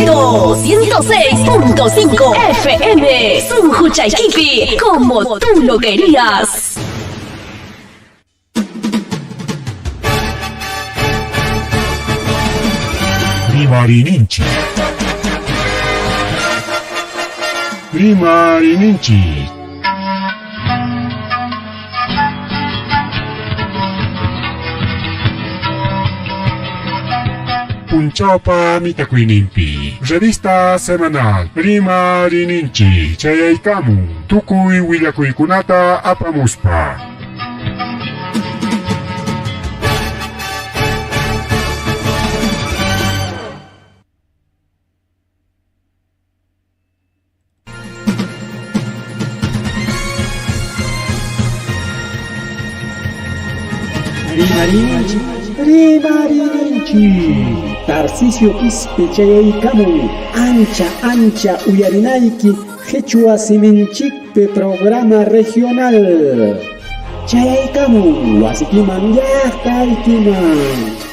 Jarivento 106.5 FM, Sunjuchaykipi, como tú lo querías. Rimarininchik. Rimarininchik. Punchawpa mitakuyninpi revista semanal Rimarininchik chayaykamun tukuy willakuykunata apamuspa. Rimarinchik, rimarinchik. Tarcisio Quispe chayaykamun ancha ancha uyarinayki qhichwa siminchikpi programa regional. Chayaykamun wasikiman llaqtaykiman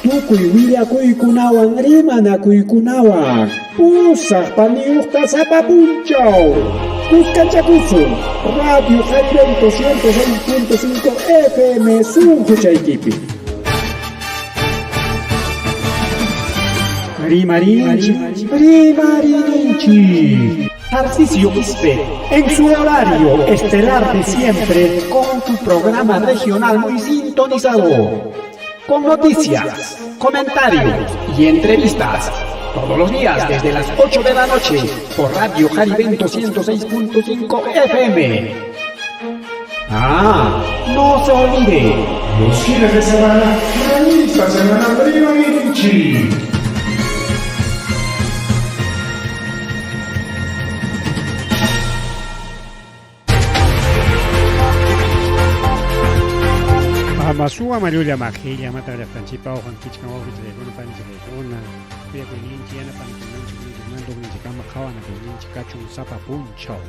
tukuy willakuykunawan rimanakuykunawan pusaq paniyuqta sapa punchaw. Kuskanchakusun Radio Jarivento 106.5 FM sunquchaykipi. Rimarinchik, rimarinchik. Tarcisio Quispe, en su horario estelar de siempre, con tu programa regional muy sintonizado. Con noticias, comentarios y entrevistas. Todos los días desde las 8 de la noche por Radio Jarivento 106.5 FM. Ah, no se olvide. Los fines de semana, revista semanal Rimarinchik. Masuwa Mayulla Majilla mata llaqtanchikpa uqan kichkan wawqichillaykuna panichillaykuna kuyakuyninchik yanapanakuyninchik manduqninchikkama qhawanakuyninchik kachun sapa punchaw.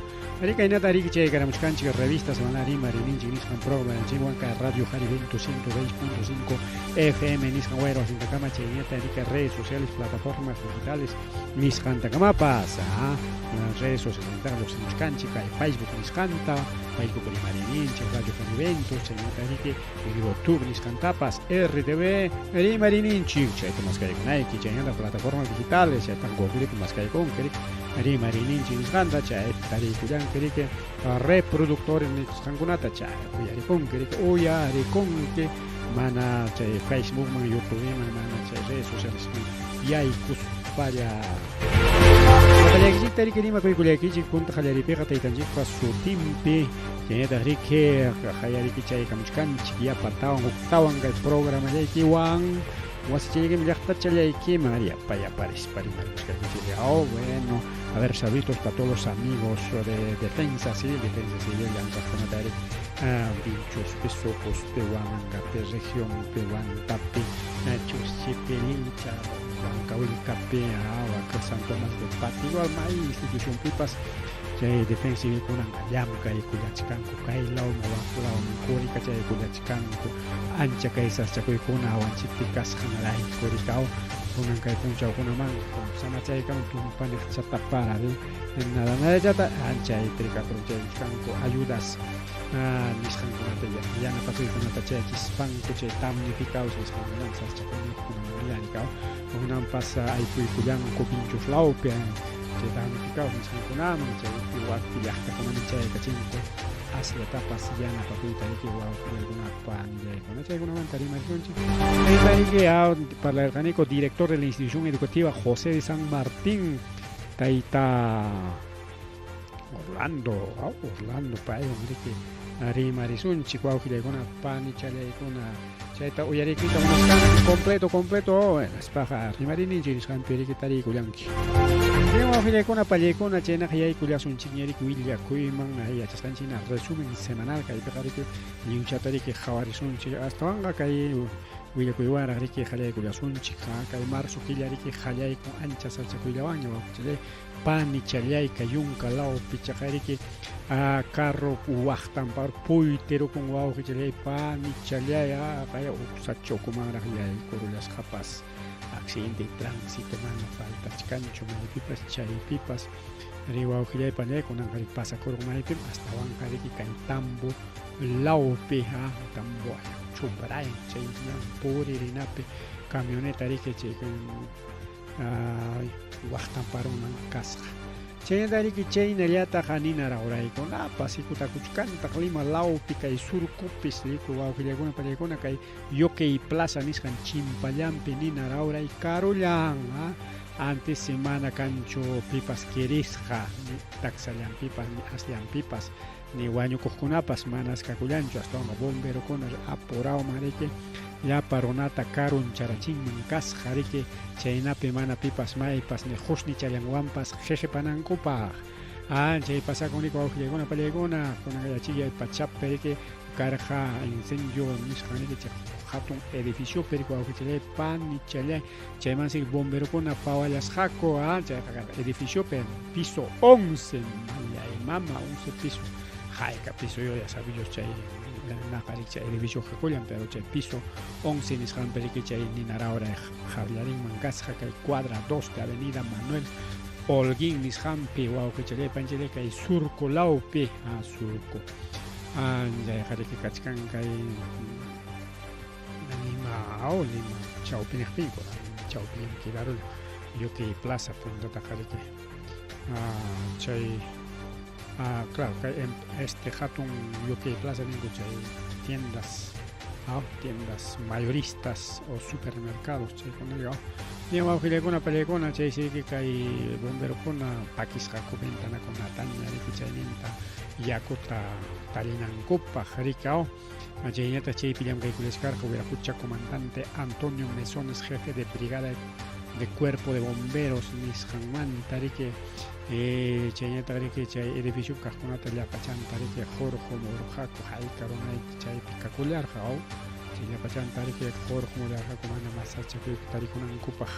Ari kaynata ariki chaykaramuchkanchik revista semanal Rimarininchik nisqan programanchikwan kay Radio Jarivento 106.5 FM nisqan wayra wasintakama chayñata arika redes sociales plataformas digitales nisqantakamapas redes sociales lluqsimuchkanchik kay Facebook nisqanta Facebook Rimarininchik Radio Jarivento chaynata ariki YouTube nisqantapas RTV Rimarininchik chayta maskaykunayki chaynata plataformas digitales chayta Googlepi maskaykunki Rimarininchik nisqanta chaypi tariykullanki riki reproductores nisqankunata chay uyarikunki riki uyarikunki mana chay Facebookman YouTubeman mana chay redes socialesman yaykuspalla. Llapallaykichikta riki rimakuykullaykichik punta qallariypiqa taytanchikpa sutinpi chaynataq riki qallariki chaykamuchkanchik yapatawan huktawan kay programallaykiwan wasichallaykiman llaqtachallaykiman ari yapa yaparispa rimarimuchkanchik. Oh, bueno, a ver, saluditos para todos los amigos de Defensa Civil, Defensa Civil llamkaqkunata ari Vinchuspi, Sucuspi, Huamangapi, Regionpi, Huantapi, Chuschipi, Lincha, Huancahuilcapi, Huanca, San Tomás de Pati, igual may institucionpipas chay Defensa Civil kunanqa llamkaykullachkanku kay lawman wak lawman kurikachaykullachkanku ancha kay sasachakuykuna awanchikpi kasqanrayku rikaw kunan kay punchawkunaman samachaykaman tumpaniqchata para nada nadachata ancha aytrika aprovechaykuchkanku ayudas nisqankunata yanapakuykunata chayachispanku chay damnificados nisqankunaman sasachakuyniqkunaman rikaw kunanpas aypuykullanku Vinchus lawpi chay damnificados nisqankunaman chaypi wakpi llaqtakunaman chayaykachinku asllatapas yanapakuyta riki wawqillaykuna panillaykuna chaykunamanta rimarisunchik. Riki parlarqaniku director de la institución educativa José de San Martín tayta Orlando, Orlando paywan riki rimarisunchik wawqillaykuna panichallaykuna chayta uyarikuyta munasqanki completo completo nispaqa rimarininchik nisqanpi riki tariykullanki. Wawqillaykuna pallaykuna chaynaqa yaykullasunchikña riki willakuyman yachasqanchikna resumen semanal kaypiqa riki lliwchata riki qhawarisunchik astawanqa kay willakuywanraq riki qallaykullasunchik kay marzo killa riki qallaykun ancha sachakuyllawanña wawqichallay panichallayka yunka lawpi chaqariki carro waqtanpa puytirukun wawqichallay panichallayqa uqsachukumanraq yaykurullasqapas. Accidente de tránsito mana faltachkanchu maypipas chaypipas. Ri wawqillay panillay kunanqa riki pasakurqun maypim astawanqa riki kay Tambo lawpi ha Tambo Ayacucho Bryan chay ñan puririnapi camioneta riki chay waqtan parunman kasqa. Chaynata riki chaynallataq nina rawraykunapas hikutakuchkantaq Lima lawpi kay surcupis riku wawqillaykuna pallaykuna kay Yoquey Plaza nisqan chimpallanpi nina rawray karullan antes semana kanchu pipas kirisqa ni taksallanpipas ni asllanpipas ni wañukuqkunapas manas kakullanchu astawanqa bomberokuna apurawman riki llapa runata karuncharachinman kasqa riki chaynapi mana pipas maypas ni qusnichallanwanpas qhiqipanankupaq. Chay pasakun riki wawqillaykuna pallaykuna kunanqa yachillay pachapi riki karqa incendio nisqan riki chay hatun edificiopi riki wawqichallay panichallay chaymansi bomberokuna pawallasqaku chayqa karqa edificiopi piso 11 mallay mama 11 piso hayka piso yo ya sabillos chay naqa riki chay edificio kakullan pero chay piso 11 nisqanpi riki chay ninarawray qallarinman kasqa kay cuadra 2 de avenida Manuel Holguín nisqanpi wawqichallay panchallay kay surco lawpi surco chayqa riki kachkan kay Lima Lima chawpiniqpinku chawpillam quedarullan Yoquey Plaza puntataqa riki chay claro kay este hatun Yoquey Plaza ninku chay tiendas tiendas mayoristas o supermercados chaykunaqa ña wawqillaykuna pallaykuna chay siki kay bomberokuna pakisqaku ventanakunataña riki chayninta yakuta tarinankupaq riki chaynataq chaypi llamkaykullachkarqa Huiracocha comandante Antonio Mesones, jefe de brigada de cuerpo de bomberos nisqanmanta riki chaynataq riki chay edificio kaqkunata llapachanta riki hurqumurqaku hayka runayki chaypi kakullarqa chay llapachanta riki hurqumullarqaku mana masachakuypi tarikunankupaq.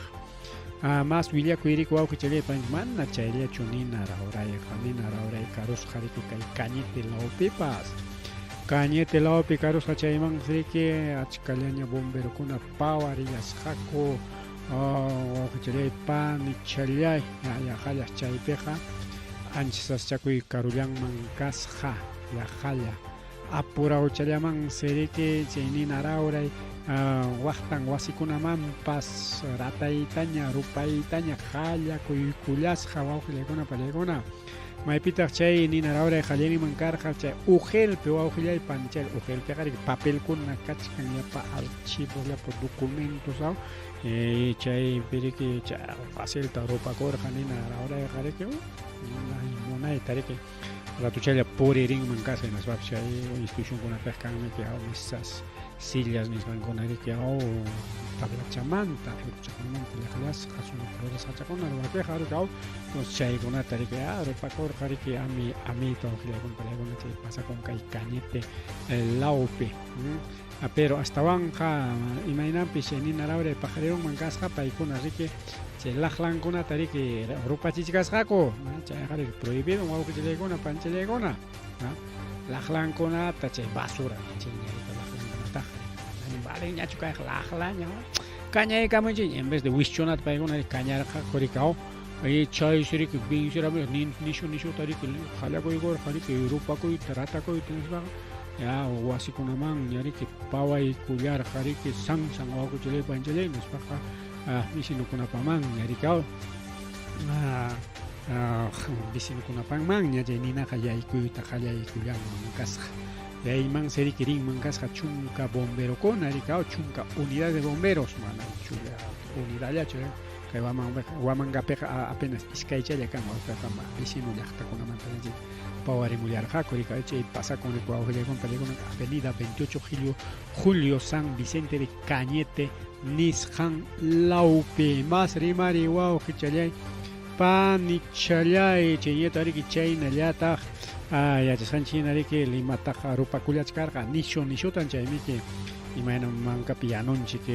Mas willakuy riki wawqichallay panchik mana chayllachu nina rawrayqa nina rawray karusqa riki kay Cañete lawpipas. Cañete lawpi karusqa chayman riki achkallaña bomberokuna pawarillasqaku wawqichallay panichallay yaqallas chaypiqa ancha sasachakuy karullanman kasqa yaqalla apurawchallamansi riki chay nina rawray waqtan wasikunamanpas rataytaña rupaytaña qallakuykullasqa wawqillaykuna pallaykuna maypitaq chay nina rawray qallayninman karqa chay Ugelpi wawqillay panchay Ugelpiqa riki papelkuna kachkan llapa archivos llapa documentos chaypi riki chay facilta rupakurqa nina rawrayqa riki munayta riki ratuchalla puririnman kasqa hinaspapas chay institucionkunapiqa kanmi mesas sillas nisqankuna riki tablachamanta qhiruchakunamanta llaqllasqa sumaq rurasqachakuna ruwapiqa riki entonces chaykunata riki rupakurqa riki amito wawqillaykuna pallaykuna chay pasakun kay Cañete lawpi pero astawanqa imaynanpis chay nina rawray pajarirunman kasqa paykuna riki chay laqlankunata riki rupachichkasqaku chayqa riki prohibido wawqichallaykuna panchallaykuna laqlankunata chay basura chayña riki laqlankunataqa valenñachu kayqa laqlaña kañaykamunchik en vez de wischunata paykuna riki kañarqaku riki chaysi riki vincirami nishu nishuta riki qallakuykurqa riki rupakuyta ratakuyta nispaqa ya wasikunaman ña riki pawaykullarqa riki sansan wawqichallay panchallay nispaqa vecinukunapaman ña riki vecinukunapamanña chay ninaqa yaykuyta qallaykullanman kasqa chaymansi riki rinman kasqa chunka bomberokuna riki chunka unidad de bomberos mana chulla unidadllachu kay Huamangapiqa apenas iskaychalla kan vecino llaqtakunamanta pawarimullarqaku riki chay pasakun riki wawqillaykuna pallaykuna avenida 28 Julio San Vicente de Cañete nisqan lawpi mas rimari wawqichallay panichalay chayñata riki chaynallataq yachasqanchik hina riki Limataqa rupakullachkarqa nishu nishutan chaymiki imaynam mankapi yanunchik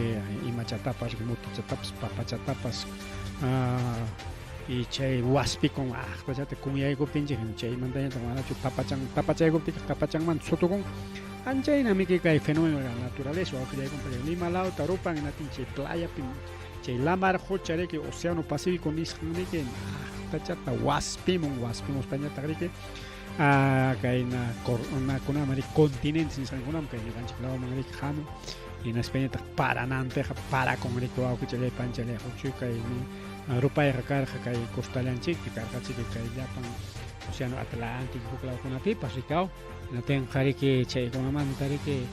imachatapas mutichatapas papachatapas y chay waspikun aqpachata kunyaykuptinchik chaymantañataq manachu tapachaykuptinchik tapachanmanta sutukun anchaynamiki kay fenómeno de la naturaleza wawqillaykuna Lima lawta rupan hinatin chay playapi Chay lamar qucha riki Océano Pacífico nisqan riki aqtachata waspimun, waspimuspañataq riki kayna nakunaman riki continentes nisqankunaman kay ñuqanchik lawman riki hamun. Hinaspañataq parananpiqa parakun riki wawqichalay panchalay huchuy kaymi rupayqa karqa kay costallanchikpi karqachiki kay llapan Océano Atlántico huk lawkunapipas rikaw. Hinaptinqa riki chaykunamanta riki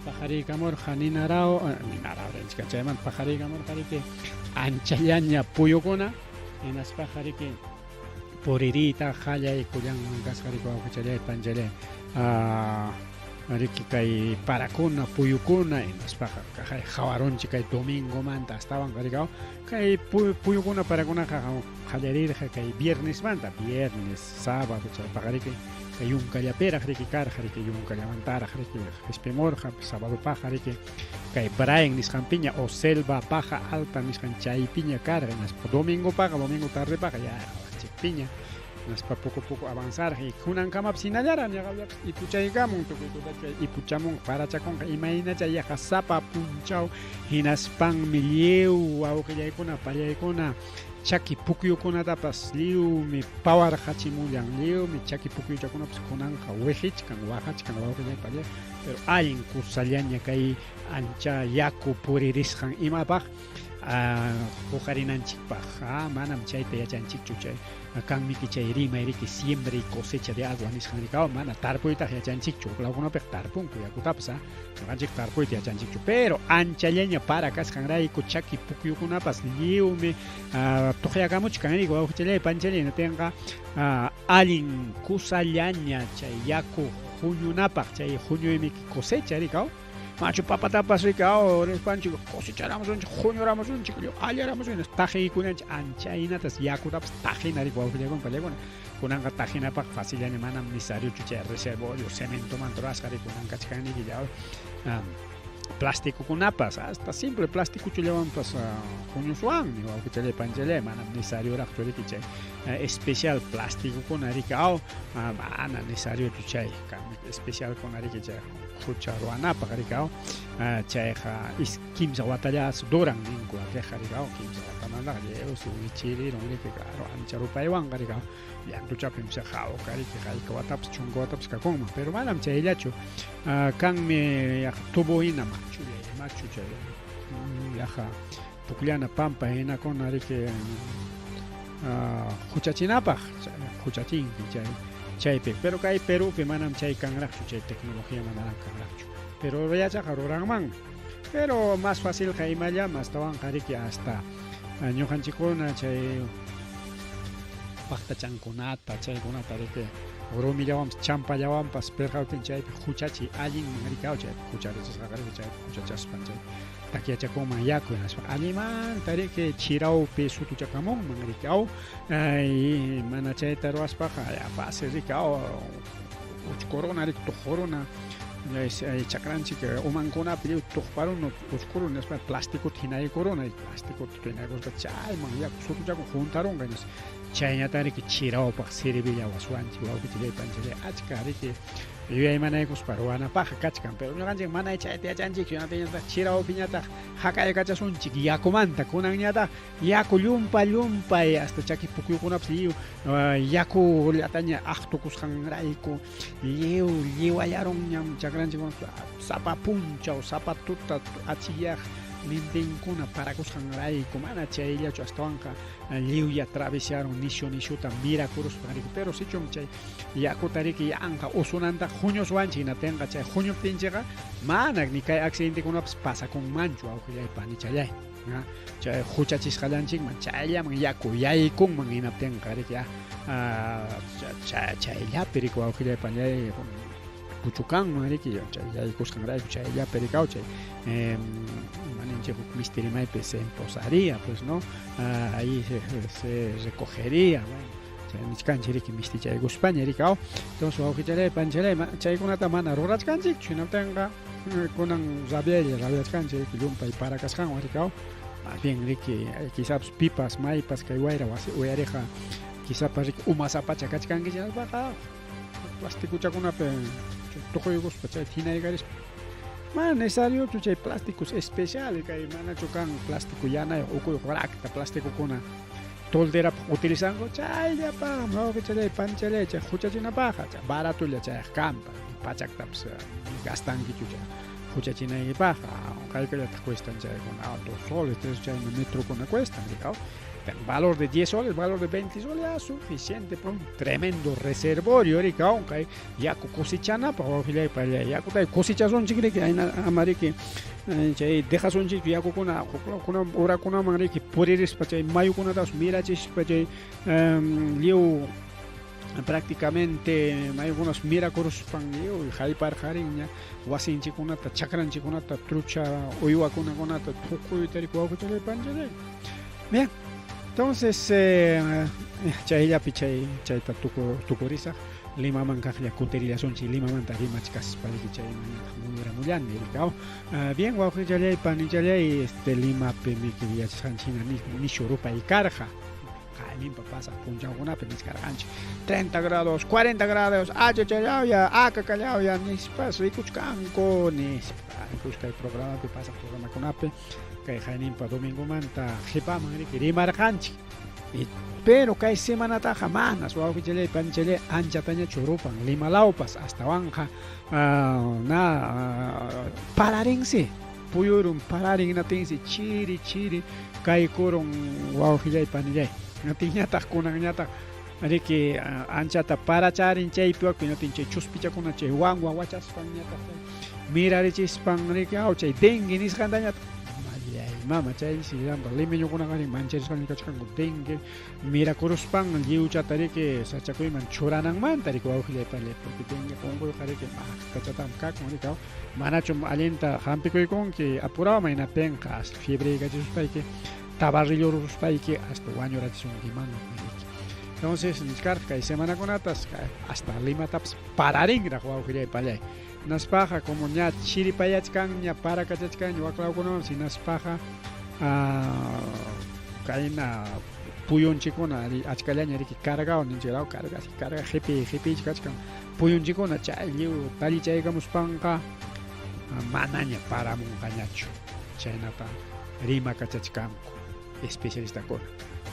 paqariykamurqa ninaraw, ninaraw rinchik chaymanta paqariykamurqa riki anchallaña puyukuna hinaspaqa riki puririyta qallaykullanman kasqa riki wawqichalay panchalay riki kay parakuna puyukuna hinaspaqa kaqay hawarunchik kay domingomanta astawanqa rikaw kay puyukuna parakunaqa qallarirqa kay viernesmanta viernes sábado chaypaqa riki kay yunkallapiraq riki karqa riki yunkallamantaraq riki qhispimurqa sabadopaqqa riki kay Brian nisqanpiña o selva baja alta nisqan chaypiña karqa hinaspa domingopaqa domingo tardepaqa ya chikpiña hinaspa poco poco avanzarqa y kunankamapas hinallaraq ñaqallapas ipuchaykamun tukuy tutachu ipuchamunqa parachakunqa imaynacha yaqa sapa punchaw hinaspanmi lliw wawqillaykuna pallaykuna chaki pukyukunatapas lliwmi pawarqachimullan lliwmi chaki pukyuchakunapas kunanqa wiqichkan waqachkan wawqillay pallay pero allin kusallaña kay ancha yaku puririsqan imapaq huqarinanchikpaq manam chayta yachanchikchu chay kanmiki chay rimay riki siembra y cosecha de agua nisqan rikaw mana tarpuytaq yachanchikchu huk lawkunapiqa tarpunku yakutapas ñuqanchik tarpuyta yachanchikchu pero anchallaña para kasqanrayku chaki pukyukunapas lliwmi tuqyakamuchkan riki wawqichalay panchalay hinaptinqa allin kusallaña chay yaku huñunapaq chay huñuymiki cosecha rikaw machu papatapas rikaw nispanchik cosecharamusunchik huñuramusunchik allaramusunchik taqiykunanchik anchaynatas yakutapas taqina riki wawqillaykuna pallaykuna kunanqa taqinapaq facillaña manam necesariochu chay reservorio cementomanta rurasqa riki kunan kachkaniki plastikukunapas hasta simple plastikuchullawanpas huñuswanmi wawqichalay panchalay manam necesarioraqchu riki chay especial plastikukuna riki aw mana necesariochu chay especialkuna riki chay hucha ruwanapaq riki aw chayqa kimsa watallas duran ninku wakiqqa riki aw kimsa watamantaqa lliwsi wichirirun riki claro ancha rupaywanqa riki aw llantuchapim hawka riki hayka watapas chunka watapas kakunman pero manam chayllachu kanmi yaqa tubo hina machullay machu chay yaqa pukllana pampa hinakuna riki huchachinapaq huchachinki chay chaypi pero kay Perupi manam chay kanraqchu chay tecnología manaraq kanraqchu pero yachaqa ruranmanmi pero más facilqa imalla astawanqa riki hasta ñuqanchikkuna chay paqtachankunata chaykunata riki rumillawanpas champallawanpas pirqaptin chaypi huchachiy allinman rikaw chaypi hucharichisqaqa riki chaypi huchachaspan chay takyachakunman yaku hinaspa allinmanta riki chirawpi sutuchakamunman riki aw mana chayta ruwaspaqa fácil riki aw uchkuruna riki tuquruna chakranchik umankunapi lliw tuqparuna uchkuruna nispa plasticota hinaykuruna plasticota hinaykuspa chayman yaku sutuchakun huntarunqa hinaspa chayñata riki chirawpaq sirvillawaswanchik wawqichallay panchallay achka riki yuyaymanaykuspa ruwanapaqqa kachkan pero ñuqanchik mana chayta yachanchikchu hinaptinñataq chirawpiñataq haqaykachasunchik yakumanta kunanñataq yaku llumpa llumpay hasta chaki pukyukunapas lliw yakullataña aqtukusqanrayku lliw lliwayarunñam chakranchik sapa punchaw sapa tuta achikyaq nintinkuna parakusqanrayku mana chayllachu astawanqa lliwya atravesarun nishu nishuta mirakuruspa riki pero sichum chay yakuta riki yanqa usunanta huñuswanchik hinaptinqa chay huñuptinchikqa mana ni kay accidentekunapas pasakunmanchu wawqillay panichallay chay huchachisqallanchikman chayllaman yaku yaykunman hinaptinqa riki chayllapi riki wawqillay panillay puchukanman riki chay yaykusqanrayku chayllapi rikaw chay imaninchik huk misti rimaypi se empozaría pues no ahí se recogería bueno chay nichkanchik riki mistichaykuspaña riki aw entonces wawqichalay panchalay chaykunata mana rurachkanchikchu hinaptinqa kunan rabiaylla rabiachkanchik riki llumpay para kasqanwan riki aw más bien riki quizás pipas maypas kay wayra wasi uyariqa quizapas riki umasapacha kachkanki hinaspaqa plastikuchakunapi tuquykuspa chay hinaykarispa Mana necesariochu chay plásticos especiales kay manachu kan plástico yanayuq ukuyuq rakta plasticokuna tolderapaq utilizanku chayllapaqmi wawqichalláy panichalláy chay huchachinapaqqa chay baratolla chayqa kanpas pachaktapas gastankichu chay huchachinaykipaqqa qaykallataq cuestan chaykuna 2 soles 3 chayna metrokuna cuestan valor de 10 soles, valor de 20 soles, ya suficiente por un tremendo reservorio rika kay yaku cosechanapaq wawqillay pallay yakuta cosechasunchik riki ayna ama riki chay dejasunchik yakukuna huklawkuna urakunaman riki puririspa chay mayukunatapas mirachispa chay lliw prácticamente mayukunas mirakuruspan lliw hayparqarinña wasinchikkunata chakranchikkunata trucha uywakunakunata tukuyta riki wawqichalay panchalay. Bien, entonces chayllapi chayta tukurisaq Limaman kaqlla kutirillasunchik Limamanta rimachkaspa riki chaymanñataq muyuramullani rikaw. Bien, wawqichalay panichalay Limapi miki yachasqanchik hina nishu rupay karqa qayninpa pasaq punchawkunapi nichkarqanchik 30 grados, 40 grados, achachallawya, akakallawya nispas rikuchkanku nispa rikuch kay programapi pasaq programakunapi kay qayninpa domingomanta qhipaman riki rimarqanchik. Pero kay semanataqa manas wawqichalay panichalay anchatañachu rupan Limalawpas astawanqa na pararinsi puyurun pararin hinatinsi chiri chiri kaykurun wawqillay panillay hinatinñataq kunanñataq riki anchata paracharin chaypi wak hinatin chay chuspichakuna chay wanwa wachaspanñataq mirarichispan riki aw chay dengue nisqantañataq mama chay sillampa limeñukunaqa mancharisqaña kachkanku dengue mirakuruspan lliwchata riki sachakuyman churananmanta riki wawqillay panillay porque dengue unquyqa riki maqtachatam kakun riki manachum allinta hampikuykunki apurawan hinaptinqa hasta fiebre kachisuspayki tabarrilluruspayki hasta wañurachisunkiman riki. Entonces nichkarqa kay semanakunatas hasta Limatapas pararinraq wawqillay panillay. Naspaqa como ña chiripayachkanña parakachachkanña waklawkunawan hinaspaqa kayna puyunchikuna achkallaña riki cargao ninchik carga carga qipi qipichi kachkan puyunchikuna chay lliw tallichaykamuspanqa manaña paramunqañachu chaynata rimakachachkanku especialistakuna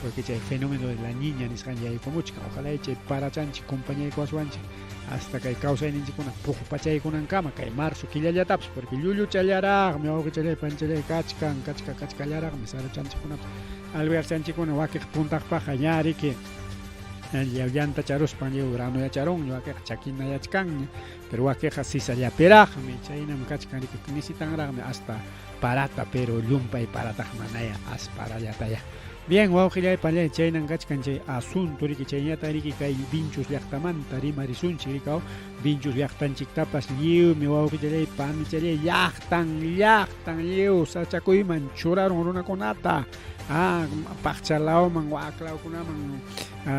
porque chay fenómeno de la niña nisqan yaykumuchkan ojalá chay parachanchik compañaykuwaswanchik hasta kay kawsayninchikkuna puqpachaykunankama kay marzo killallatapas porque llulluchallaraqmi wawqichalay panchalay kachkan kachkallaraqmi sarachanchikkunapas alverchanchikkuna wakiq puntaqpaqqa ña riki llantacharuspan lliw granuyacharunña wakiqa chakinayachkanña pero wakiqa sisallapiraqmi chaynam kachkan riki necesitanraqmi hasta parata pero llumpay parataq manaya as parallataya. Bien, wawqillay panillay chaynan kachkan chay asunto riki chayñata riki kay Vinchus llaqtamanta rimarisunchik rikaw Vinchus llaqtanchiktapas lliwmi wawqillay panichalay llaqtan llaqtan lliw sachakuyman churarun runakunata paqchalawman waklawkunaman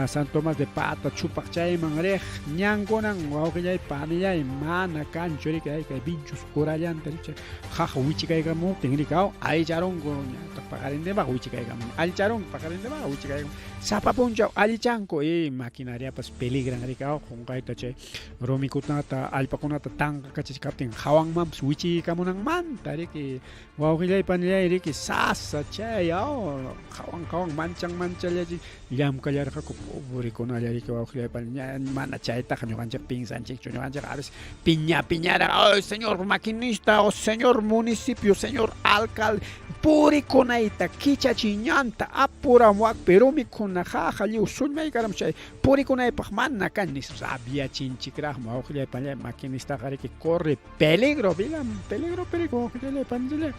San Tomás de Pata chupaq chayman riq ñankunan wawqillay panillay mana kanchu riki kay Vinchus urallanta riki jaja wichikaykamuptin rikaw allicharunku ñataq paqarintinpaq wichikaykamun allicharunku paqarintinpaq wichikaykamun sapa punchaw allichanku y maquinariapas peligran rikaw qunqayta chay rumikunata allpakunata tanqakachichkaptin hawanmanpas wichiykamunanmanta riki wawqillay panillay riki sasa chay hawan hawan manchan manchallachi llamkallarqaku pobrikunalla riki wawqillay panillay mana chaytaqa ñuqanchik pinsanchikchu ñuqanchik a veces piña piñara ay señor maquinista o señor municipio señor alcalde purikunayta kichachiñanta apuram wakpi rumikuna jaja lliw sullmaykaram chay purikunaypaq mana kan nispa rabiachinchikraqmi wawqillay panillay maquinistaqa riki corre peligro vida peligro peligro wawqillay panillay.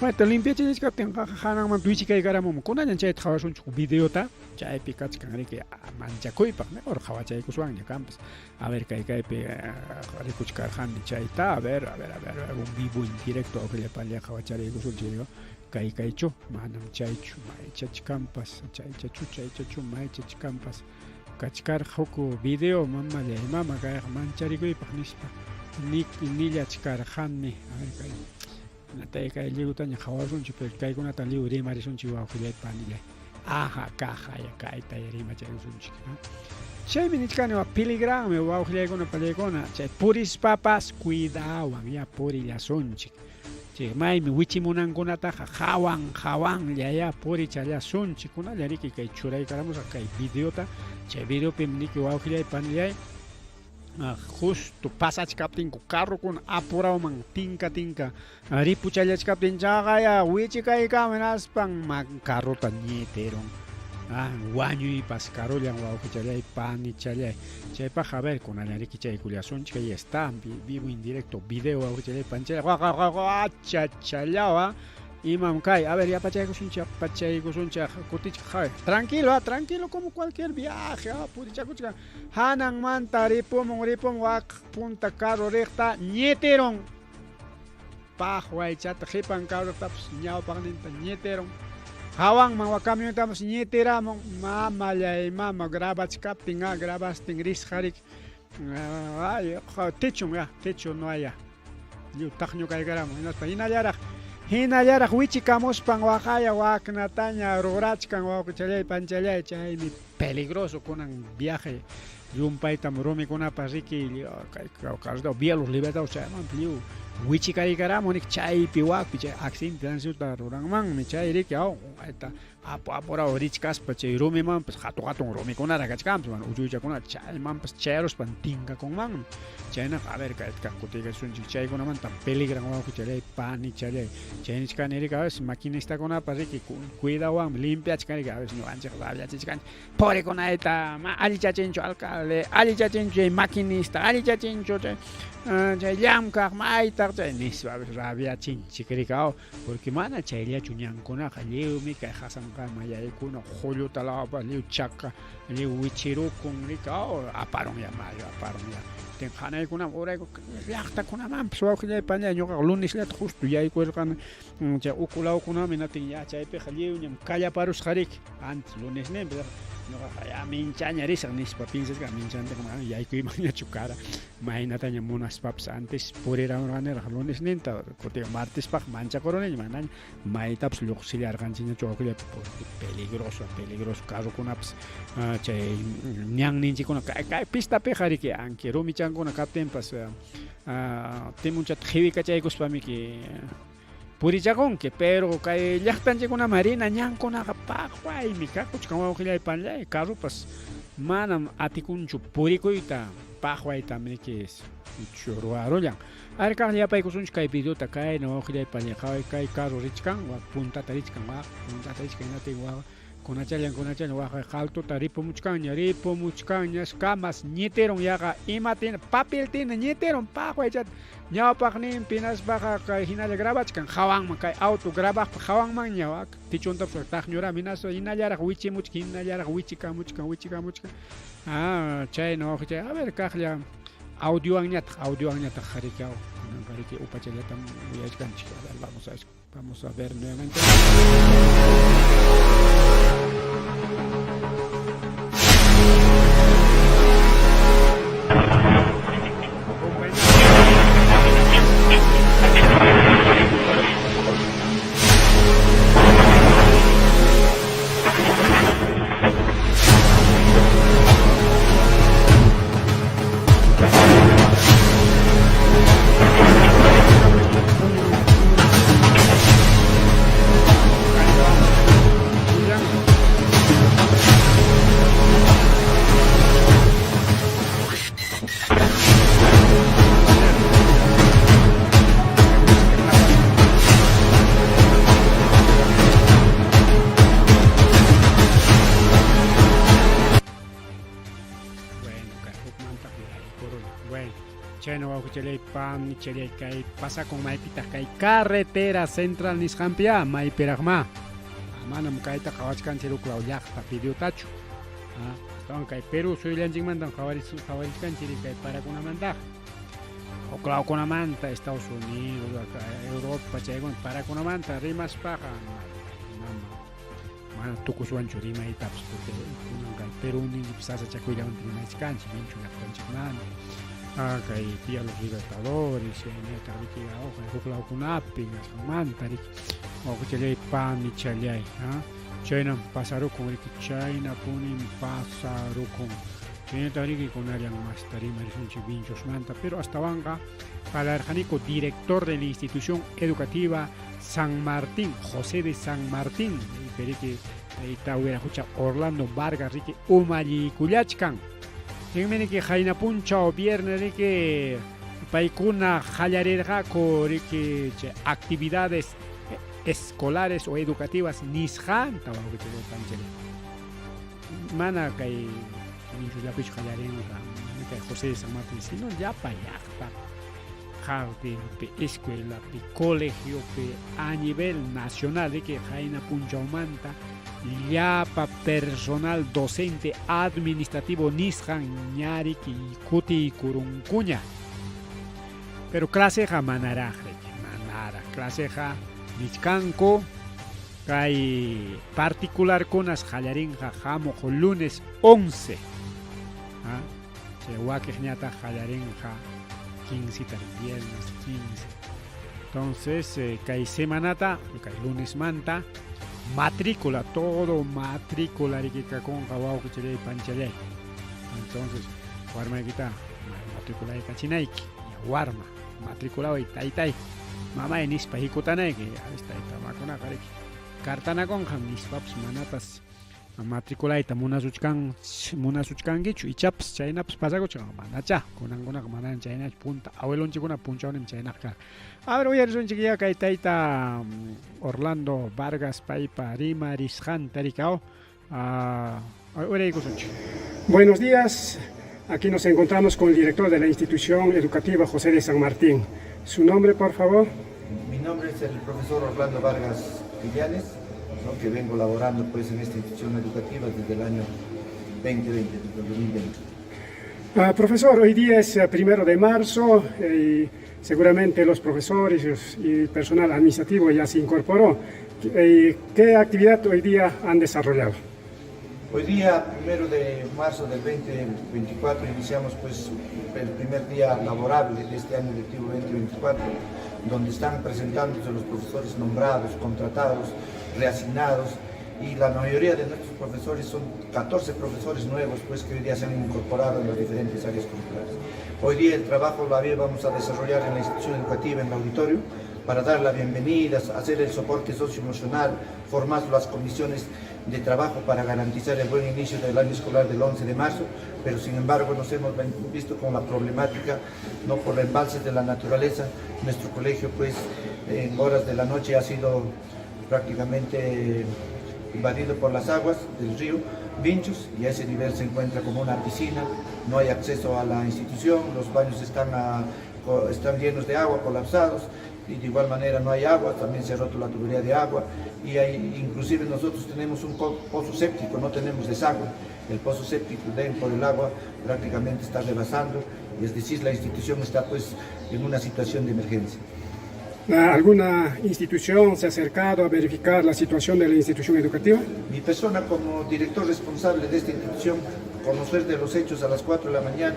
Bueno, limpiachachkaptin hananmanta wichikaykaramum kunallan chayta qhawasunchik videota chaypi kachkan riki manchakuypaq mejor qhawachaykuswanña kanpas a ver kay kaypi rikuchkarqani chayta a ver un vivo en directo wawqillay panillay qhawacharaykusunchik kay kaychu manam chaychu maychachkanpas chaychachu maychachkanpas kachkarqa huk video mamallay mama kayqa mancharikuypaq nispa nillachkarqani a ver kay natay kay lliwtaña qhawasunchik pero kaykunata lliw rimarisunchik wawqillay panillay. Aja, kaqaya kayta rimachaykusunchik. Chaymi nichkani peligranmi wawqillaykuna pallaykuna chay purispapas cuidawan ya purillasunchik. Chay maymi wichimunankunataqa hawan hawanlla ya purichallasunchik. Kunalla riki kay churaykaramusaq kay videota, chay videopim niki wawqillay panillay justo pasachkaptinku carrokuna apurawman tinka tinka ripuchallachkaptin chaqaya wichikaykamun hinaspan carrota ñitirun. Wañuypas carrollan wawqichallay panichallay. Chaypaq a ver kunallan riki chaykullasunchik, ahí está vivo en directo video wawqichallay panichallay. Chachallawa imam kay, a ver yapachaykusunchik yapachaykusunchik kutichik tranquilo, tranquilo como cualquier viaje, purichakuchkan. Hananmanta ripumun ripumun wak punta carro riqta ñitirun. Paqwaychata qipan carrotapas ñawpaqninta ñitirun. Hawanman wak camiontapas ñitiramun. Mamallay mama grabachkaptin grabastin risqa riki. Ay, techun ya, techo no hay ya. Lliw taqñu kaykaramun hinaspa hinallaraq hinallaraq wichikamuspan waqaya waknataña rurachkan wawqichallay panchallay. Chaymi peligroso kunan viaje llumpaytam rumikunapas riki kay Vía Los Libertadores chaymanpas lliw wichikaykaramun riki chaypi wakpi chay accidente tránsito ruranmanmi chay riki ayta apu apuraw richkaspa chay rumimanpas hatun hatun rumikunaraq kachkanpas mana uchuychakuna chaymanpas chayaruspan tinkakunmanmi. Chaynaqa a ver kayta kutiykasunchik chaykunamanta peligran wawqichallay panichallay. Chay nichkani riki a veces maquinistakunapas riki cuidawanmi limpiachkan riki a veces ñuqanchik rabiachichkanchik purikunayta allichachinchu alcalde, allichachinchu chay maquinista, allichachinchu chay chay llamkaq maytaq chay nispa a veces rabiachinchik riki porque mana chayllachu ñankunaqa lliwmi kay hasanqama yaykuna qulluta lawapas lliw chaka lliw wichirukun riki aparun ya mayu aparun ya tin hanaykunaman urayku llaqtakunamanpas wawqillay pañay ñuqaqa lunesllata justo yaykurqani chay uku lawkunaman hinatin ya chaypiqa lliwñam kallaparusqa riki antes lunesninpi ñuqaqa ya minchaña risaq nispa piensasqa minchantaqa mana yaykuymanñachu kara maynataña munaspapas antes puriramurqaniraq lunesninta kutin martespaq manchakuruniña manaña maytapas lluqsillarqanchikñachu wawqillapi porque peligroso peligroso carrokunapas chay ñanninchikkuna kay pistapiqa riki anki rumichankuna kaptinpas timunchata qiwikachaykuspamiki purichakunki pero kay llaqtanchikkunaman rina ñankunaqa paqwaymi kakuchkan wawqillay panillay carropas manam atikunchu purikuyta paqwaytam riki ruwarullan. Ari kaqlla yapaykusunchik kay videota kayna wawqillay panillay qaway kay carro richkan wak puntata richkan wak puntata richkan hinatin wak kunachallan kunachallan waqay qaltuta ripumuchkanña ripumuchkanñas kamas ñitirun yaqa imatina papeltina ñitirun paqwaychata ñawpaqninpi hinaspaqa kay hinalla grabachkan hawanman kay auto grabaqpa hawanmanña wak techontapas taqñurami hinaspa hinallaraq wichimuchkan hinallaraq wichikamuchkan wichikamuchkan chayna wawqichay a ver kaqlla audiowanñataq audiowanñataq riki kunanqa riki upachallatam uyachkanchik a ver vamos a ver nuevamente. Bueno, kay hukmantaq yaykuruni. Bueno, chayna wawqichallay panichallay kay pasakun maypitaq kay carretera central nisqanpi maypiraqmá. Manam kayta qhawachkanchik huk law llaqta videotachu. Astawan kay Perú suyullanchikmantam qhawarichkanchik kay parakunamantaqa. Huk lawkunamanta Estados Unidos, Europa chaykuna parakunamanta rimaspaqa mana tukuswanchu rimaytapas porque kunan kay Perú ninchikpi sasachakuyllamanta rimachkanchik minchu llaqtanchikmanta. Kay Vía Los Libertadores chaynataq riki huk lawkunapi kasqanmanta riki wawqichallay panichallay. Chaynam pasarukun riki, chaynapunim pasarukun. Chaynataq riki kunallan masta rimarisunchik Vinchosmanta, pero astawanqa parlarqaniku director de la institución educativa San Martín, José de San Martín, riki tayta wiraqucha Orlando Vargas riki umalliykullachkan. Chinmi riki qayna punchaw viernes riki paykuna qallarirqaku riki chay actividades escolares o educativas nisqanta wawqichalay panchalay. Mana kay Vinchosllapichu qallarinqa, mana kay José de San Martín, sino llapa llaqta jardinpi, escuelapi, colegiopi, a nivel nacional, riki qayna punchawmanta llapa personal docente administrativo nisqan ña riki kutiykurunkuña. Pero claseqa manaraq riki, manaraq claseqa nichkanku kay particularkunas qallarinqa hamuq lunes 11. ¿Ah? Chay wakiqñataq qallarinqa 15 viernes 15. Entonces, kay semanata, kay lunesmanta, matrícula, todo matrícula riki kakunqa wawqichalay panchalay. Entonces, warmaykita matriculaycachinayki, warma, matriculaway taytay, mamay nispa hikutanayki, a veces tayta mamakunaqa riki kartanakunqam nispapas manapas matriculayta munasuchkankichu, ichapas chaynapas pasakuchkan, manacha, kunankunaqa manan chaynachu, punta abuelonchikkuna punchawnim chaynaqa karqa. A ver, uyarisunchik ya kay tayta Orlando Vargas paypa rimarisqanta rikaw, uraykusunchik. Buenos días, aquí nos encontramos con el director de la institución educativa José de San Martín. Su nombre, por favor. Mi nombre es el profesor Orlando Vargas Villanes, ¿no?, que vengo laborando pues en esta institución educativa desde el año 2020, desde el 2020. Profesor, hoy día es 1 de marzo y seguramente los profesores y el personal administrativo ya se incorporó. ¿Qué actividad hoy día han desarrollado? Hoy día, 1 de marzo del 2024, iniciamos pues el primer día laborable de este año lectivo 2024, donde están presentándose los profesores nombrados, contratados, reasignados, y la mayoría de nuestros profesores son 14 profesores nuevos pues que hoy día se han incorporado en las diferentes áreas curriculares. Hoy día el trabajo lo vamos a desarrollar en la institución educativa, en el auditorio, para dar la bienvenida, hacer el soporte socioemocional, formar las comisiones de trabajo para garantizar el buen inicio del año escolar del 11 de marzo, pero sin embargo nos hemos visto con la problemática, no por embalses de la naturaleza. Nuestro colegio pues en horas de la noche ha sido prácticamente invadido por las aguas del río Vinchos y a ese nivel se encuentra como una piscina, no hay acceso a la institución, los baños están llenos de agua, colapsados, y de igual manera no hay agua, también se ha roto la tubería de agua, y hay, inclusive nosotros tenemos un pozo séptico, no tenemos desagüe, el pozo séptico por el agua prácticamente está rebasando, y es decir, la institución está pues en una situación de emergencia. ¿Alguna institución se ha acercado a verificar la situación de la institución educativa? Mi persona como director responsable de esta institución, conocer de los hechos a las 4 de la mañana,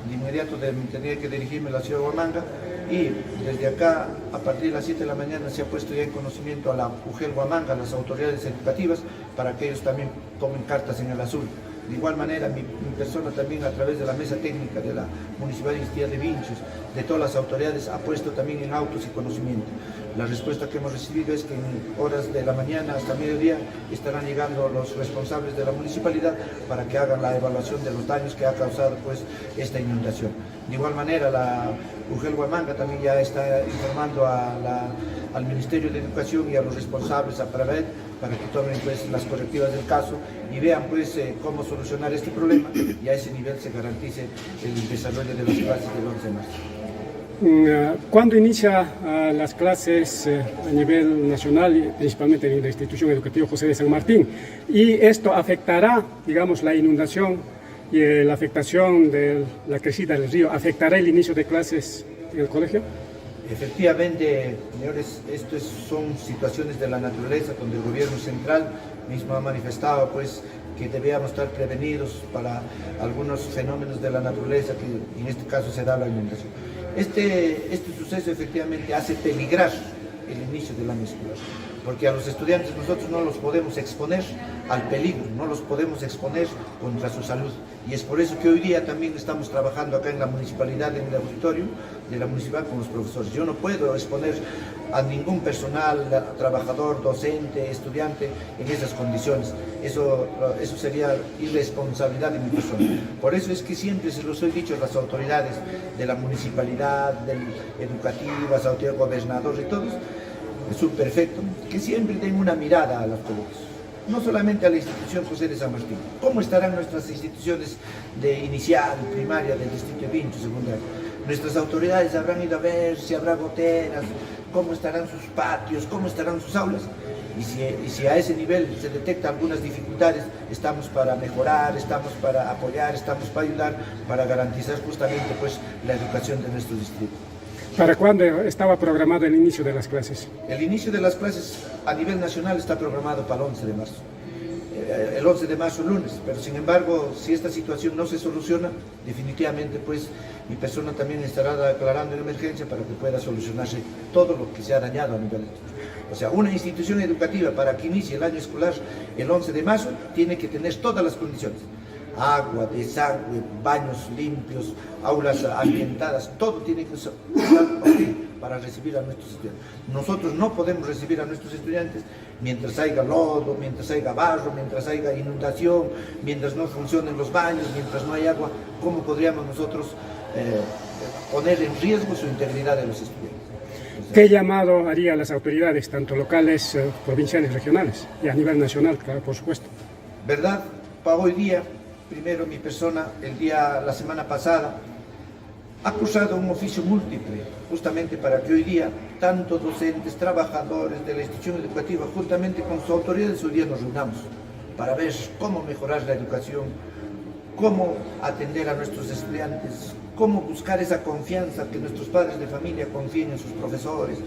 de inmediato tenía que dirigirme a la ciudad de Huamanga, y desde acá, a partir de las 7 de la mañana, se ha puesto ya en conocimiento a la UGEL Huamanga, a las autoridades educativas, para que ellos también tomen cartas en el asunto. De igual manera, mi persona también a través de la mesa técnica de la Municipalidad de Vinchos, de todas las autoridades, ha puesto también en autos y conocimiento. La respuesta que hemos recibido es que en horas de la mañana hasta mediodía estarán llegando los responsables de la municipalidad para que hagan la evaluación de los daños que ha causado pues esta inundación. De igual manera, la UGEL Huamanga también ya está informando al Ministerio de Educación y a los responsables a Pravet para que tomen pues las correctivas del caso y vean pues cómo solucionar este problema y a ese nivel se garantice el desarrollo de las clases del 11 de marzo. ¿Cuándo inicia las clases a nivel nacional, y principalmente en la institución educativa José de San Martín? ¿Y esto afectará, digamos, la inundación y la afectación de la crecida del río? ¿Afectará el inicio de clases en el colegio? Efectivamente, señores, estas son situaciones de la naturaleza donde el gobierno central mismo ha manifestado pues que debíamos estar prevenidos para algunos fenómenos de la naturaleza, que en este caso se da la inundación. Este suceso efectivamente hace peligrar el inicio del año escolar. Porque a los estudiantes nosotros no los podemos exponer al peligro, no los podemos exponer contra su salud. Y es por eso que hoy día también estamos trabajando acá en la municipalidad, en el auditorio de la municipalidad con los profesores. Yo no puedo exponer a ningún personal, trabajador, docente, estudiante en esas condiciones. Eso sería irresponsabilidad de mi persona. Por eso es que siempre se los he dicho a las autoridades de la municipalidad, del educativas, autoridades, gobernadores y todos, el subprefecto, que siempre den una mirada a los colegios. No solamente a la institución José de San Martín. ¿Cómo estarán nuestras instituciones de inicial, primaria, del distrito de Vincho, secundaria? Nuestras autoridades habrán ido a ver si habrá goteras, cómo estarán sus patios, cómo estarán sus aulas. Y si a ese nivel se detectan algunas dificultades, estamos para mejorar, estamos para apoyar, estamos para ayudar, para garantizar justamente, pues, la educación de nuestro distrito. ¿Para cuándo estaba programado el inicio de las clases? El inicio de las clases a nivel nacional está programado para el 11 de marzo. El 11 de marzo, lunes, pero sin embargo, si esta situación no se soluciona, definitivamente, pues, mi persona también estará declarando en emergencia para que pueda solucionarse todo lo que se ha dañado a nivel. O sea, una institución educativa para que inicie el año escolar el 11 de marzo tiene que tener todas las condiciones. Agua, desagüe, baños limpios, aulas ambientadas, todo tiene que estar para recibir a nuestros estudiantes. Nosotros no podemos recibir a nuestros estudiantes mientras haya lodo, mientras haya barro, mientras haya inundación, mientras no funcionen los baños, mientras no hay agua. ¿Cómo podríamos nosotros poner en riesgo su integridad de los estudiantes? Entonces, ¿qué llamado haría a las autoridades, tanto locales, provinciales, regionales y a nivel nacional, claro, por supuesto? ¿Verdad? Para hoy día, primero mi persona, la semana pasada, ha cursado un oficio múltiple, justamente para que hoy día tanto docentes, trabajadores de la institución educativa, juntamente con sus autoridades, hoy día nos reunamos para ver cómo mejorar la educación, cómo atender a nuestros estudiantes, cómo buscar esa confianza, que nuestros padres de familia confíen en sus profesores.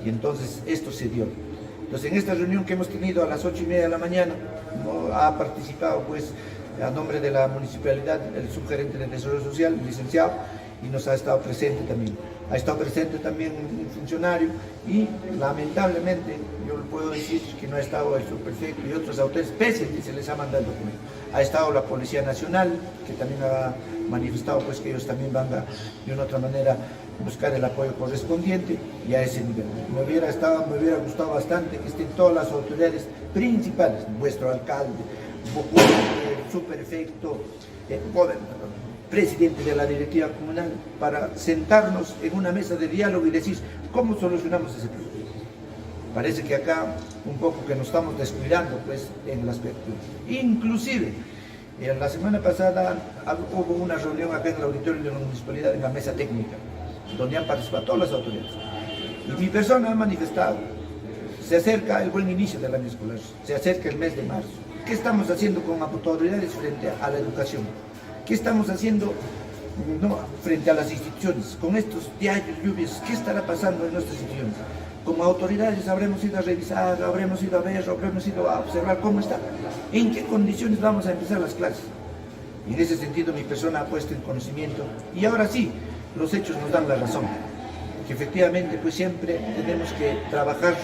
Y entonces esto se dio. Entonces en esta reunión que hemos tenido a las 8:30 de la mañana, ¿no?, ha participado, pues, a nombre de la municipalidad, el subgerente de Desarrollo Social, el licenciado, y nos ha estado presente también. Ha estado presente también un funcionario y lamentablemente yo le puedo decir que no ha estado el subprefecto y otros autores, pese a que se les ha mandado el documento. Ha estado la Policía Nacional, que también ha manifestado, pues, que ellos también van a, de una u otra manera, buscar el apoyo correspondiente y a ese nivel. Me hubiera gustado bastante que estén todas las autoridades principales, vuestro alcalde, el subprefecto, el gobernador, presidente de la directiva comunal, para sentarnos en una mesa de diálogo y decir cómo solucionamos ese problema. Parece que acá un poco que nos estamos descuidando, pues, en el aspecto. Inclusive, en la semana pasada hubo una reunión acá en el auditorio de la municipalidad, en la mesa técnica, donde han participado todas las autoridades. Y mi persona ha manifestado, se acerca el buen inicio del año escolar, se acerca el mes de marzo. ¿Qué estamos haciendo con autoridades frente a la educación? ¿Qué estamos haciendo, no, frente a las instituciones? Con estos diarios lluvias, ¿qué estará pasando en nuestras instituciones? Como autoridades habremos ido a revisar, habremos ido a ver, habremos ido a observar cómo está, en qué condiciones vamos a empezar las clases. Y en ese sentido mi persona ha puesto en conocimiento, y ahora sí, los hechos nos dan la razón, que efectivamente, pues, siempre tenemos que trabajar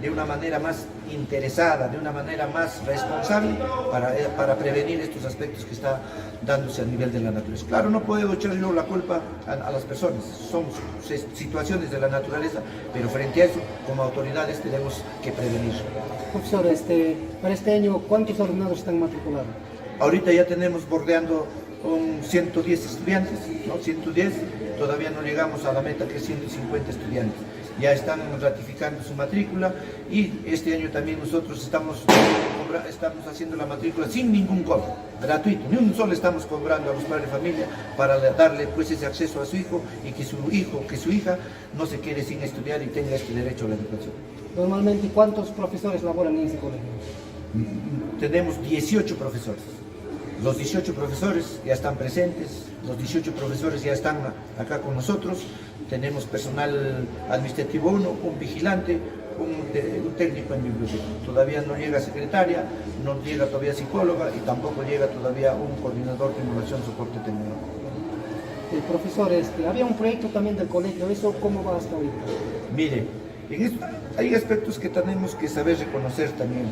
de una manera más interesada, de una manera más responsable para prevenir estos aspectos que está dándose a nivel de la naturaleza. Claro, no puedo echar yo la culpa a las personas, son situaciones de la naturaleza, pero frente a eso, como autoridades tenemos que prevenir. Profesor, para este año, ¿cuántos alumnados están matriculados? Ahorita ya tenemos bordeando un 110 estudiantes, ¿no? 110, todavía no llegamos a la meta que es 150 estudiantes. Ya están ratificando su matrícula y este año también nosotros estamos haciendo la matrícula sin ningún cobro, gratuito, ni un solo estamos cobrando a los padres de familia para darle, pues, ese acceso a su hijo y que su hijo, que su hija no se quede sin estudiar y tenga este derecho a la educación. Normalmente, ¿cuántos profesores laboran en ese colegio? Tenemos 18 profesores. Los 18 profesores ya están presentes, los 18 profesores ya están acá con nosotros. Tenemos personal administrativo 1, un vigilante, un técnico en biblioteca. Todavía no llega secretaria, no llega todavía psicóloga y tampoco llega todavía un coordinador de innovación soporte tecnológico. El profesor, había un proyecto también del colegio, ¿eso cómo va hasta ahorita? Mire, En esto, hay aspectos que tenemos que saber reconocer también.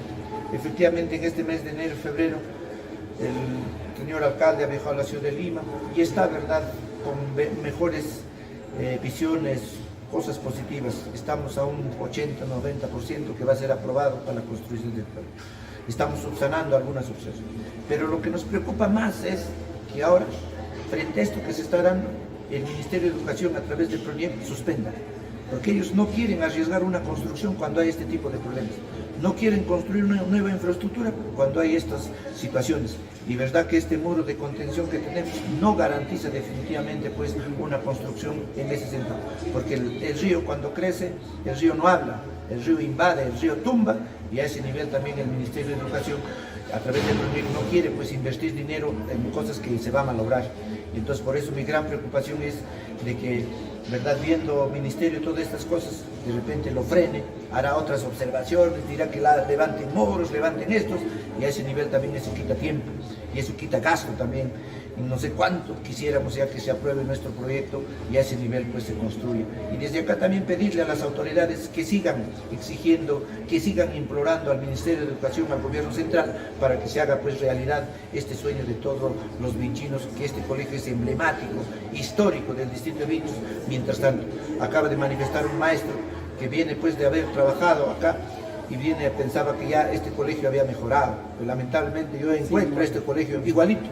Efectivamente, en este mes de enero, febrero, el señor alcalde ha viajado a la ciudad de Lima y está, ¿verdad?, con mejores visiones, cosas positivas. Estamos a un 80, 90% que va a ser aprobado para la construcción del pueblo. Estamos subsanando algunas opciones. Pero lo que nos preocupa más es que ahora, frente a esto que se está dando, el Ministerio de Educación a través del PRONIEP suspenda. Porque ellos no quieren arriesgar una construcción cuando hay este tipo de problemas. No quieren construir una nueva infraestructura cuando hay estas situaciones. Y verdad que este muro de contención que tenemos no garantiza definitivamente pues una construcción en ese sentido. Porque el río cuando crece, el río no habla, el río invade, el río tumba, y a ese nivel también el Ministerio de Educación a través del PRONIEP no quiere pues invertir dinero en cosas que se va a malograr. Entonces por eso mi gran preocupación es de que, ¿verdad?, viendo ministerio todas estas cosas, de repente lo frene, hará otras observaciones, dirá que levanten muros, levanten estos, y a ese nivel también eso quita tiempo, y eso quita gasto también. Y no sé cuánto quisiéramos ya que se apruebe nuestro proyecto y a ese nivel pues se construya. Y desde acá también pedirle a las autoridades que sigan exigiendo, que sigan implorando al Ministerio de Educación, al Gobierno Central, para que se haga pues realidad este sueño de todos los vinchinos, que este colegio es emblemático, histórico del distrito de Vinchos. Mientras tanto, acaba de manifestar un maestro que viene pues de haber trabajado acá y pensaba que ya este colegio había mejorado, pero lamentablemente yo encuentro este colegio igualito.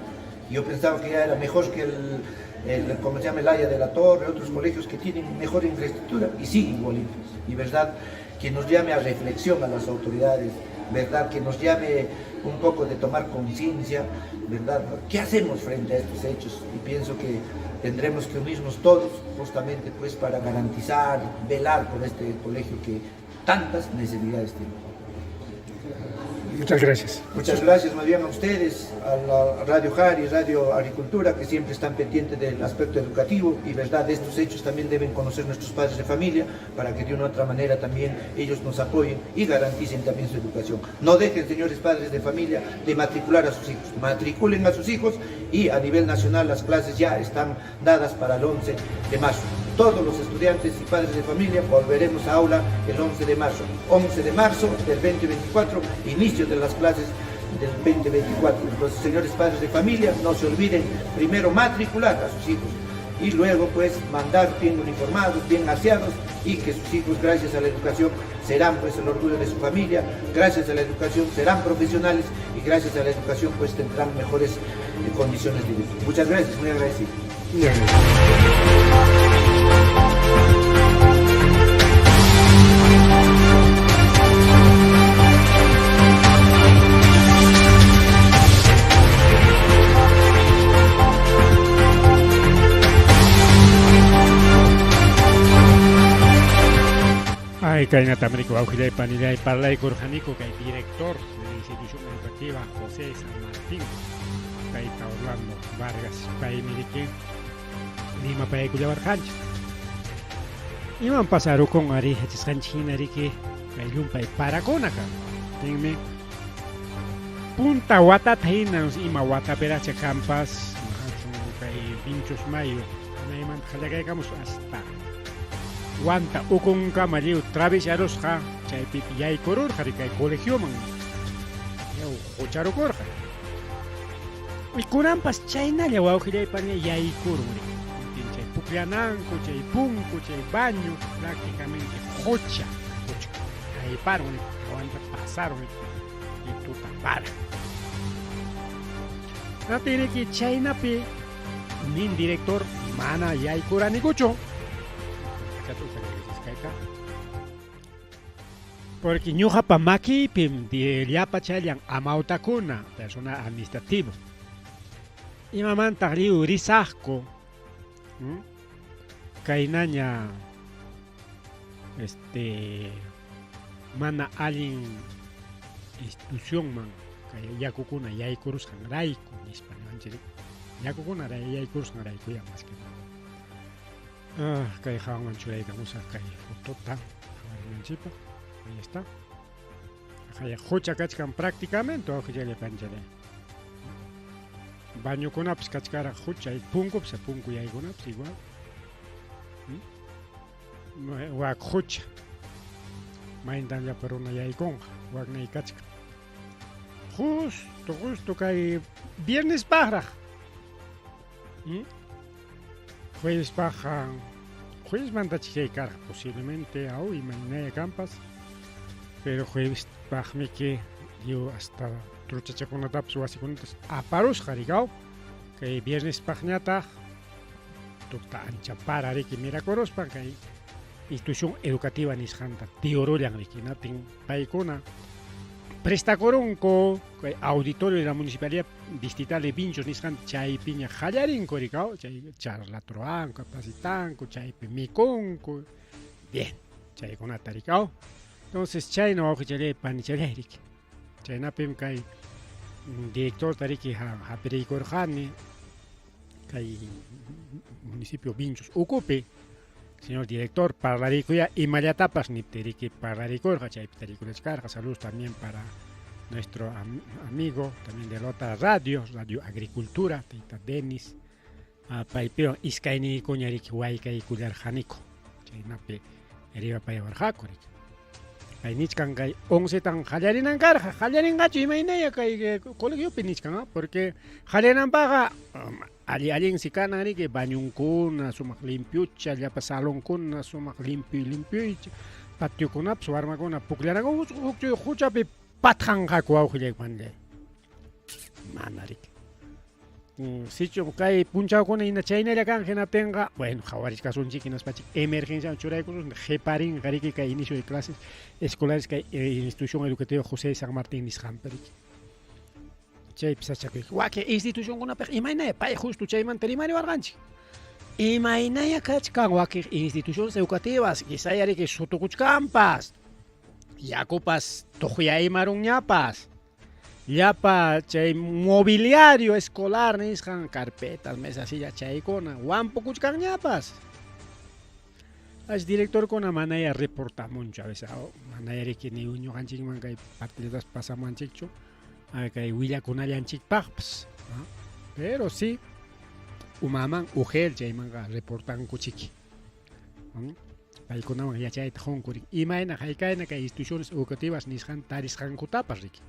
Yo pensaba que ya era mejor que el, ¿cómo se llama?, el Haya de la Torre, otros colegios que tienen mejor infraestructura, y sigue igualito. Y verdad que nos llame a reflexión a las autoridades, verdad que nos llame un poco de tomar conciencia, verdad, ¿qué hacemos frente a estos hechos? Y pienso que tendremos que unirnos todos justamente pues para garantizar, velar por este colegio que tantas necesidades tiene. Muchas gracias. Muchas gracias más bien a ustedes, a la Radio Jari, Radio Agricultura, que siempre están pendientes del aspecto educativo y verdad, de estos hechos también deben conocer nuestros padres de familia para que de una u otra manera también ellos nos apoyen y garanticen también su educación. No dejen, señores padres de familia, de matricular a sus hijos. Matriculen a sus hijos y a nivel nacional las clases ya están dadas para el 11 de marzo. Todos los estudiantes y padres de familia volveremos a aula el 11 de marzo. 11 de marzo del 2024, inicio de las clases del 2024. Entonces, señores padres de familia, no se olviden primero matricular a sus hijos y luego pues mandar bien uniformados, bien aseados, y que sus hijos, gracias a la educación, serán pues el orgullo de su familia, gracias a la educación serán profesionales y gracias a la educación pues tendrán mejores condiciones de vida. Muchas gracias, muy agradecido. Ay, kaynata Américo wawqillay panillay parlaykurqaniku kay director de la institución educativa José San Martín, tayta Orlando Vargas, paymi riki rimapaykullawarqanchik. Iman pasarukun ari yachasqanchik hina riki kay llumpay parakuna kan. Tinmi punta watata hina ima watapiracha kanpas kay Vinchos Mayo anaymanta qallakaykamus hasta Wanta ukunkama lliw travisarusqa chaypi yaykururqa kay colegioman yaw hucharukurqa. Y kunanpas chaynalla wawqillay panillay yaykurun chay pukllananku, chay punku, chay baño prácticamente hucha, hucha. Ayparun, aguanta pasaron y tuta para. Natiriki chaynapi nin director mana yaykuranikuchu. Porque ñuqapa makiypim llapa chayllan amawtakuna personal administrativo. Imamantaq lliw risaqku kaynaña mana allin institucionman kay yakukuna yaykurusqanrayku nispa niwanchik. Yakukuna yaykurusqanrayku ya más que nada. Kay hawanman churaykamusaq kay fotota qhawarinanchikpaq. Ahí está. Haya hucha kachkan prácticamente wawqillay panillay. Bañokunapas kachkaraq hucha punkupas punku yaykunapas igual. Wak hucha. Maynintan llapa runa yaykunqa, waknay kachkan. Justo, justo kay viernespaqraq. ¿Mm? Juevespaqqa, juevesmanta chay karqa posiblemente, au imaynaya kampas, pero juevespaqmiki lliw hasta truchachakunatapas wasikunatas aparusqa rikaw. Kay viernespaqñataq tukta ancha para riki mirakuruspan kay institución educativa nisqanta tiurullan riki, hinaptin paykuna prestakurunku kay auditorio de la municipalidad distrital de Vinchos nisqanta chaypiña qallarinku rikaw, chay charla truwanku, capacitanku, chaypi mikunku, bien, chaykunata rikaw. Entonces chayna wawqichalay panichalay riki, chaynapim kay directorta riki hapiriykurqani kay municipio Vinchos ukupi. Señor director, parlarikuya imallatapas niptiriki parlarikurqa, chaypi tarikulachkarqa. Saludos también para nuestro amigo también de la otra radio, Radio Agricultura, tayta Denis. Paypiwan iskayniykuña riki waykaykullarqaniku, chaynapi rimapayawarqaku riki. Kay nichkan kay 11 tan qallarinan karqa, qallarinqachu imaynaya kay colegiopi nichkan, porque qallarinanpaqqa alli allinsi kanan riki, bañunkuna sumaq limpiucha, llapa salonkuna sumaq limpio limpiocha, patiokunapas warmakuna pukllaranku, huk huchapi patqanqaku wawqillay panillay. Mana riki. Sichu kay punchawkuna hina chaynalla kan hinaptinqa, bueno, qhawarichkasunchik hinaspachik emergenciaman churaykusun, qhiparinqa riki kay inicio de clases escolares kay institución educativa José de San Martín nisqanpi riki. Chaypi sachakuy. Wakin institucionkunapiqa imaynaya pay justo chaymanta rimariwarqanchik. Imaynaya kachkan wakin instituciones educativas, quizá riki sutukuchkanpas, yakupas tuqyaymarunñapas. Llapa chay mobiliario escolar nisqan, carpetas, mesas, silla, chaykuna, wampukuchkanñapas. As directorkuna manaya reportamunchu a veces, manaya riki ni ñuqanchikman kay partidas pasamuanchikchu, kay willakunallanchikpaqpas, ¿no? Pero sí, umaman ujel chaymanqa reportankuchiki. Paykunawan yachayta qunku riki. Imayna haykayna kay instituciones educativas nisqan tarisqankutapas riki.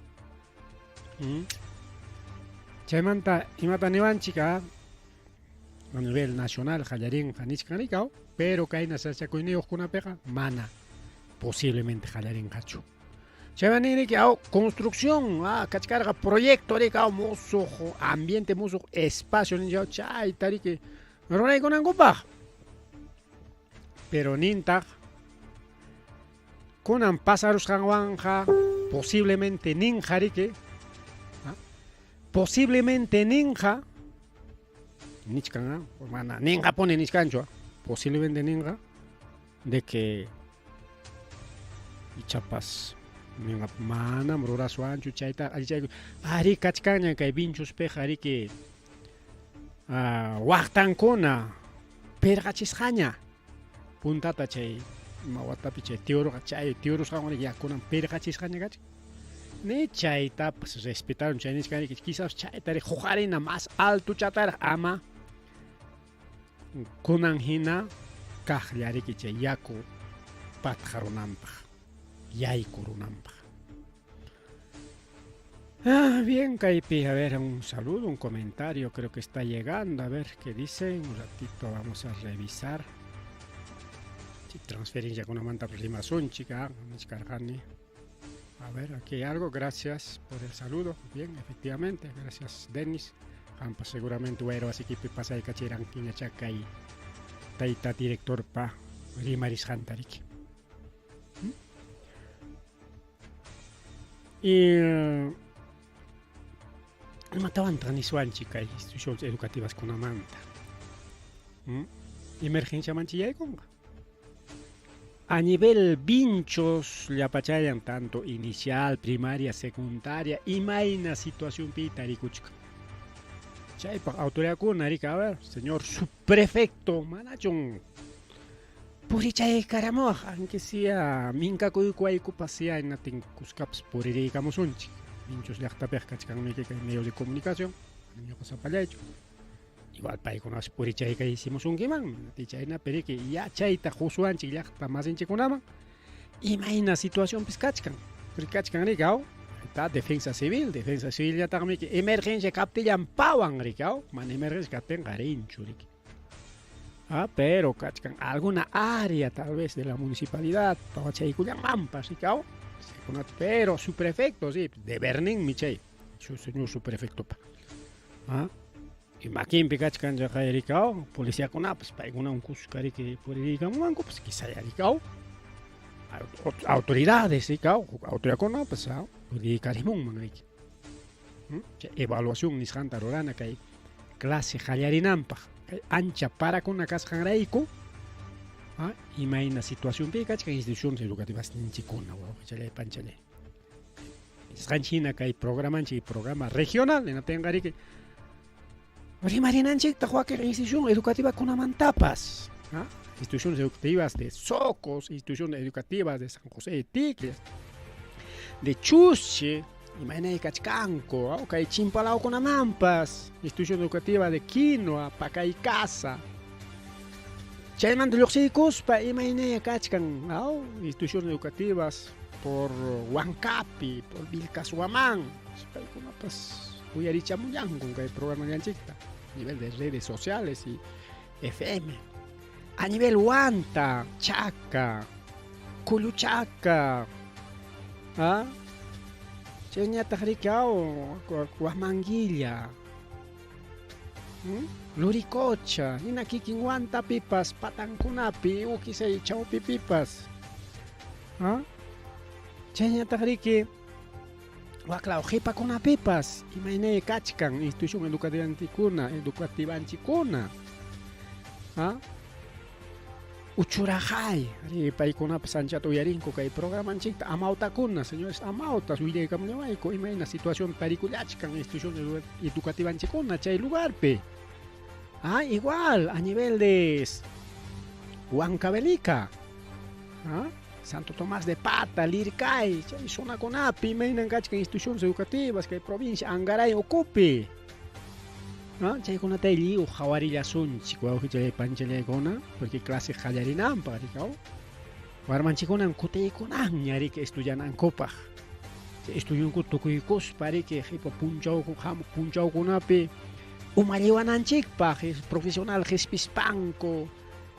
Chaymanta imata niwanchik a nivel nacional qallarinqa nichkan rikaw, pero kayna sachakuyniyuqkunapiqa mana posiblemente qallarinqachu. Chayman ninriki aw construcción kachkarqa proyecto rikaw musuq ambiente musuq espacio ninchaw chayta riki ruraykunankupaq. Pero nintaq kunan pasarusqanwanqa posiblemente ninqa riki, posiblemente ninqa nichkan, mana ninqapuni nichkanchu, posiblemente ninqa de que ichapas ninqa manam ruraswanchu chayta allichayku ari kachkanña kay Vinchospiqa riki waqtankuna pirqachisqaña puntata chay ima watapi chay tiuruqa chay tiurusqanwan yakunan pirqachisqaña kachkan ni chaytapas respetaron chay nichkan riki quizás chayta ri huqarina más alto chataraq ama kunan hina kaqlla riki chay yaku patqarunanpaq yaykurunanpaq. Bien, kaypi, a ver, un saludo, un comentario, creo que está llegando, a ver qué dice, un ratito vamos a revisar. Transferencia con manta rimasunchik, nichkarqani. A ver, aquí hay algo, gracias por el saludo, bien, efectivamente, gracias Denis. Qampas seguramente wayra wasiykipi pasaykachirankiñachá kay tayta director pa rimarisqanta riki. Y imatawantaq niswanchik kay instituciones educativas kunamanta? Emergenciamanchi yaykunqa. A nivel Vinchos llapachallan tanto inicial, primaria, secundaria, imayna situacionpi tarikuchkan. Chaypaq autoridadkuna riki, a ver, señor subprefecto, manachun purichaykaramuwaq, aunque sea minkakuykuwaykupas sea hinaptin kuskapas puririykamusunchik. Vinchos llaqtapiqa kachkanmiki kay medios de comunicación, manam ñuqa sapallaychu. Igual paykunapas purichaykaysimusunkimanmi, chaynapi riki yachayta qusuwanchik llaqta masinchikkunaman. Imayna situacionpis kachkan? Kachkan riki, aw? Ta defensa civil, defensa civil ñataqmi emergencia kaptillan pawan riki, aw? Mana emergencia kaptinqa rinchu riki. Ah, pero kachkan alguna área tal vez de la municipalidad pawachaykullanmanpas riki, aw? Pero su prefecto, sí, deberninmi chay, su señor su prefectopa. Ah, y makinpi kachkan chaqay riki, aw? Policiakunapas paykunawan kuska riki puririykamunmankupas quizá riki, aw? Autoridades riki, aw? Autoridadkunapas, aw? Puriykarimunman riki. Chay evaluación nisqanta rurana kay clase qallarinanpaq. Kay ancha parakuna kasqanrayku, imayna situacionpi kachkan instituciones educativas ninchikuna, wawqichalay panchalay. Nisqanchik hina kay programanchik programa regional hinaptinqa riki rimarinanchiktaq wakin institución educativakunamantapas, instituciones educativas de Socos, instituciones educativas de San José de Tigres, de Chuschi, imaynay kachkanku, kay chimpalawkunamanpas, institución educativa de Quinoa, Pacaycasa. Chaymanta lluqsiykuspa imaynaya kachkan, instituciones educativas por Huancapi, por Vilcashuamán, paykunapas uyarichamullankun kay programanchikta a nivel de redes sociales y FM. A nivel Huanta, Chaca, Culuchaca, ¿ah? Chayñataq riki, aw, Huamanguilla, Luricocha, hina kikin Huantapipas, patankunapi, ukisay chawpipipas. ¿Ah? Chayñataq riki waklaw qhipakunapipas imaynay kachkan institución educativanchikuna, educativanchikuna. ¿Ah? Uchurajay, ari paykunapas anchata uyarinku kay programanchikta, amawtakuna, señores amawtas willaykamullawayku imayna situación tarikullachkan institución educativanchikuna chay lugarpi. Ah, igual a nivel de Huancavelica, ¿ah? Santo Tomás de Pata, Lircay, chay zonakunapi imaynan kachkan instituciones educativas kay provincia Angaray ukupi. ¿No? Chaykunata lliw qhawarillasunchik wawqichalay panchallaykuna, porque clase qallarinanpaq riki, aw? Warmanchikunan kutiykunanña riki estudianankupaq. Chay estudiunku tukuykuspa riki qhipa punchawku hamuq punchawkunapi umalliwananchikpaq profesional qhispispanku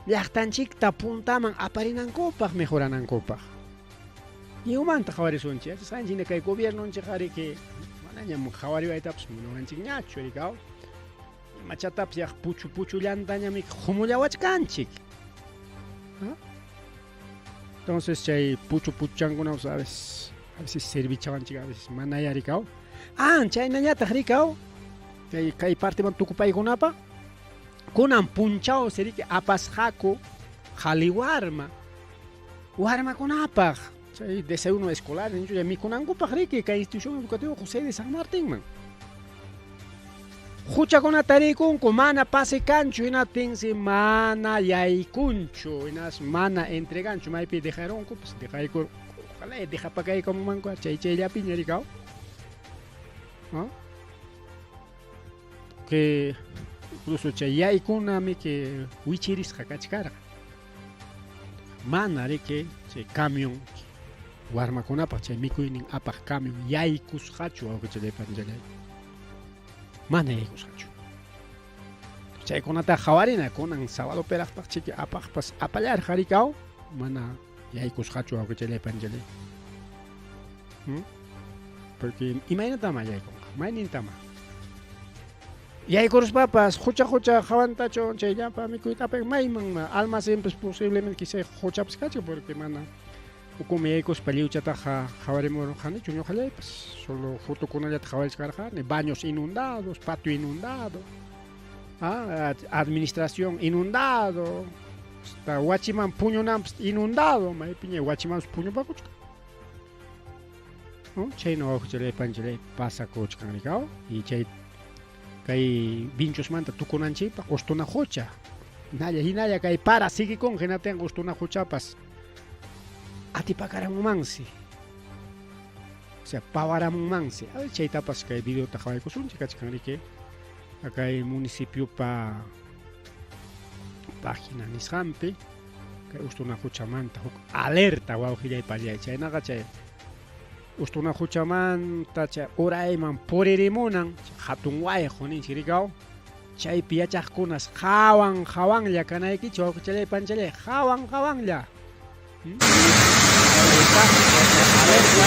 llaqtanchikta puntaman aparinankupaq mejoranankupaq. Lliwmanta qhawarisunchik, yachasqanchik hina kay gobiernonchik riki manañam qhawariwaytapas munawanchikñachu riki, aw? Imachatapas yaq puchu puchullantañami qumullawachkanchik. ¿Ah? Entonces chay puchu puchankunapas a veces servichawanchik, a veces manaya riki, aw? Ah, chaynañataq riki, aw? Chay kay partiman tukupaykunapa kunan punchaw riki apasqaku qhali warma warmakunapaq chay desayuno escolar ninchu mikunankupaq riki kay institución educativa José de San Martinman. Huchakuna tarikunku mana pase kanchu hinaptinsi mana yaykunchu hinas mana entreganchu maypi dejaronku pues dejaykur ojalá dejapakaykamunmanku chay chayllapiña riki, aw? ¿No? Que incluso chay yaykunami que wichirisqa kachkarqa. Mana riki chay camión warmakunapaq chay mikuynin apaq camión yaykusqachu wawqichalay panchalay. Mana yaykusqachu. Chaykunata qhawarina kunan sábado peraqpaq chiki apaqpas apallarqa riki, aw? Mana yaykusqachu wawqichalay panchalay. Porque imaynatama yaykunqa, maynintama. Yaykuruspapas hucha hucha hawantachu chay llapa mikuyta apan mayman almacenpas posiblemente quizá huchapas kachkan porque mana ukumi yaykuspa lliwchataqa qhawarimurqanichu ñuqallaypas, solo fotokunallata qhawarichkarqani, baños inundados, patio inundado, administración inundado, hasta wachiman puñunanpas inundado, maypiña wachimanpas puñupakuchkan. ¿No? Chayna wawqichalay panchalay pasakuchkan riki, aw? Y chay kay Vinchosmanta tukunanchikpaq Ustuna Qucha. Hinalla hinalla kay para sigikunqa hinaptinqa Ustuna Quchapas atipakaramunmansi. O sea, pawaramunmansi. A ver, chaytapas kay videota qhawaykusunchik kachkan riki. Kay municipiopa página nisqanpi. Kay ustuna quchamanta huk alerta wawqillay pallay. Chaynaqa chay ustuna quchamanta chay urayman puririmunan hatun wayqu ninchik rikaw. Chaypi yachaqkunas qawan qawanlla kanaykichik wawqichalay panchalay qawan qawanlla. Hmm? Alerta.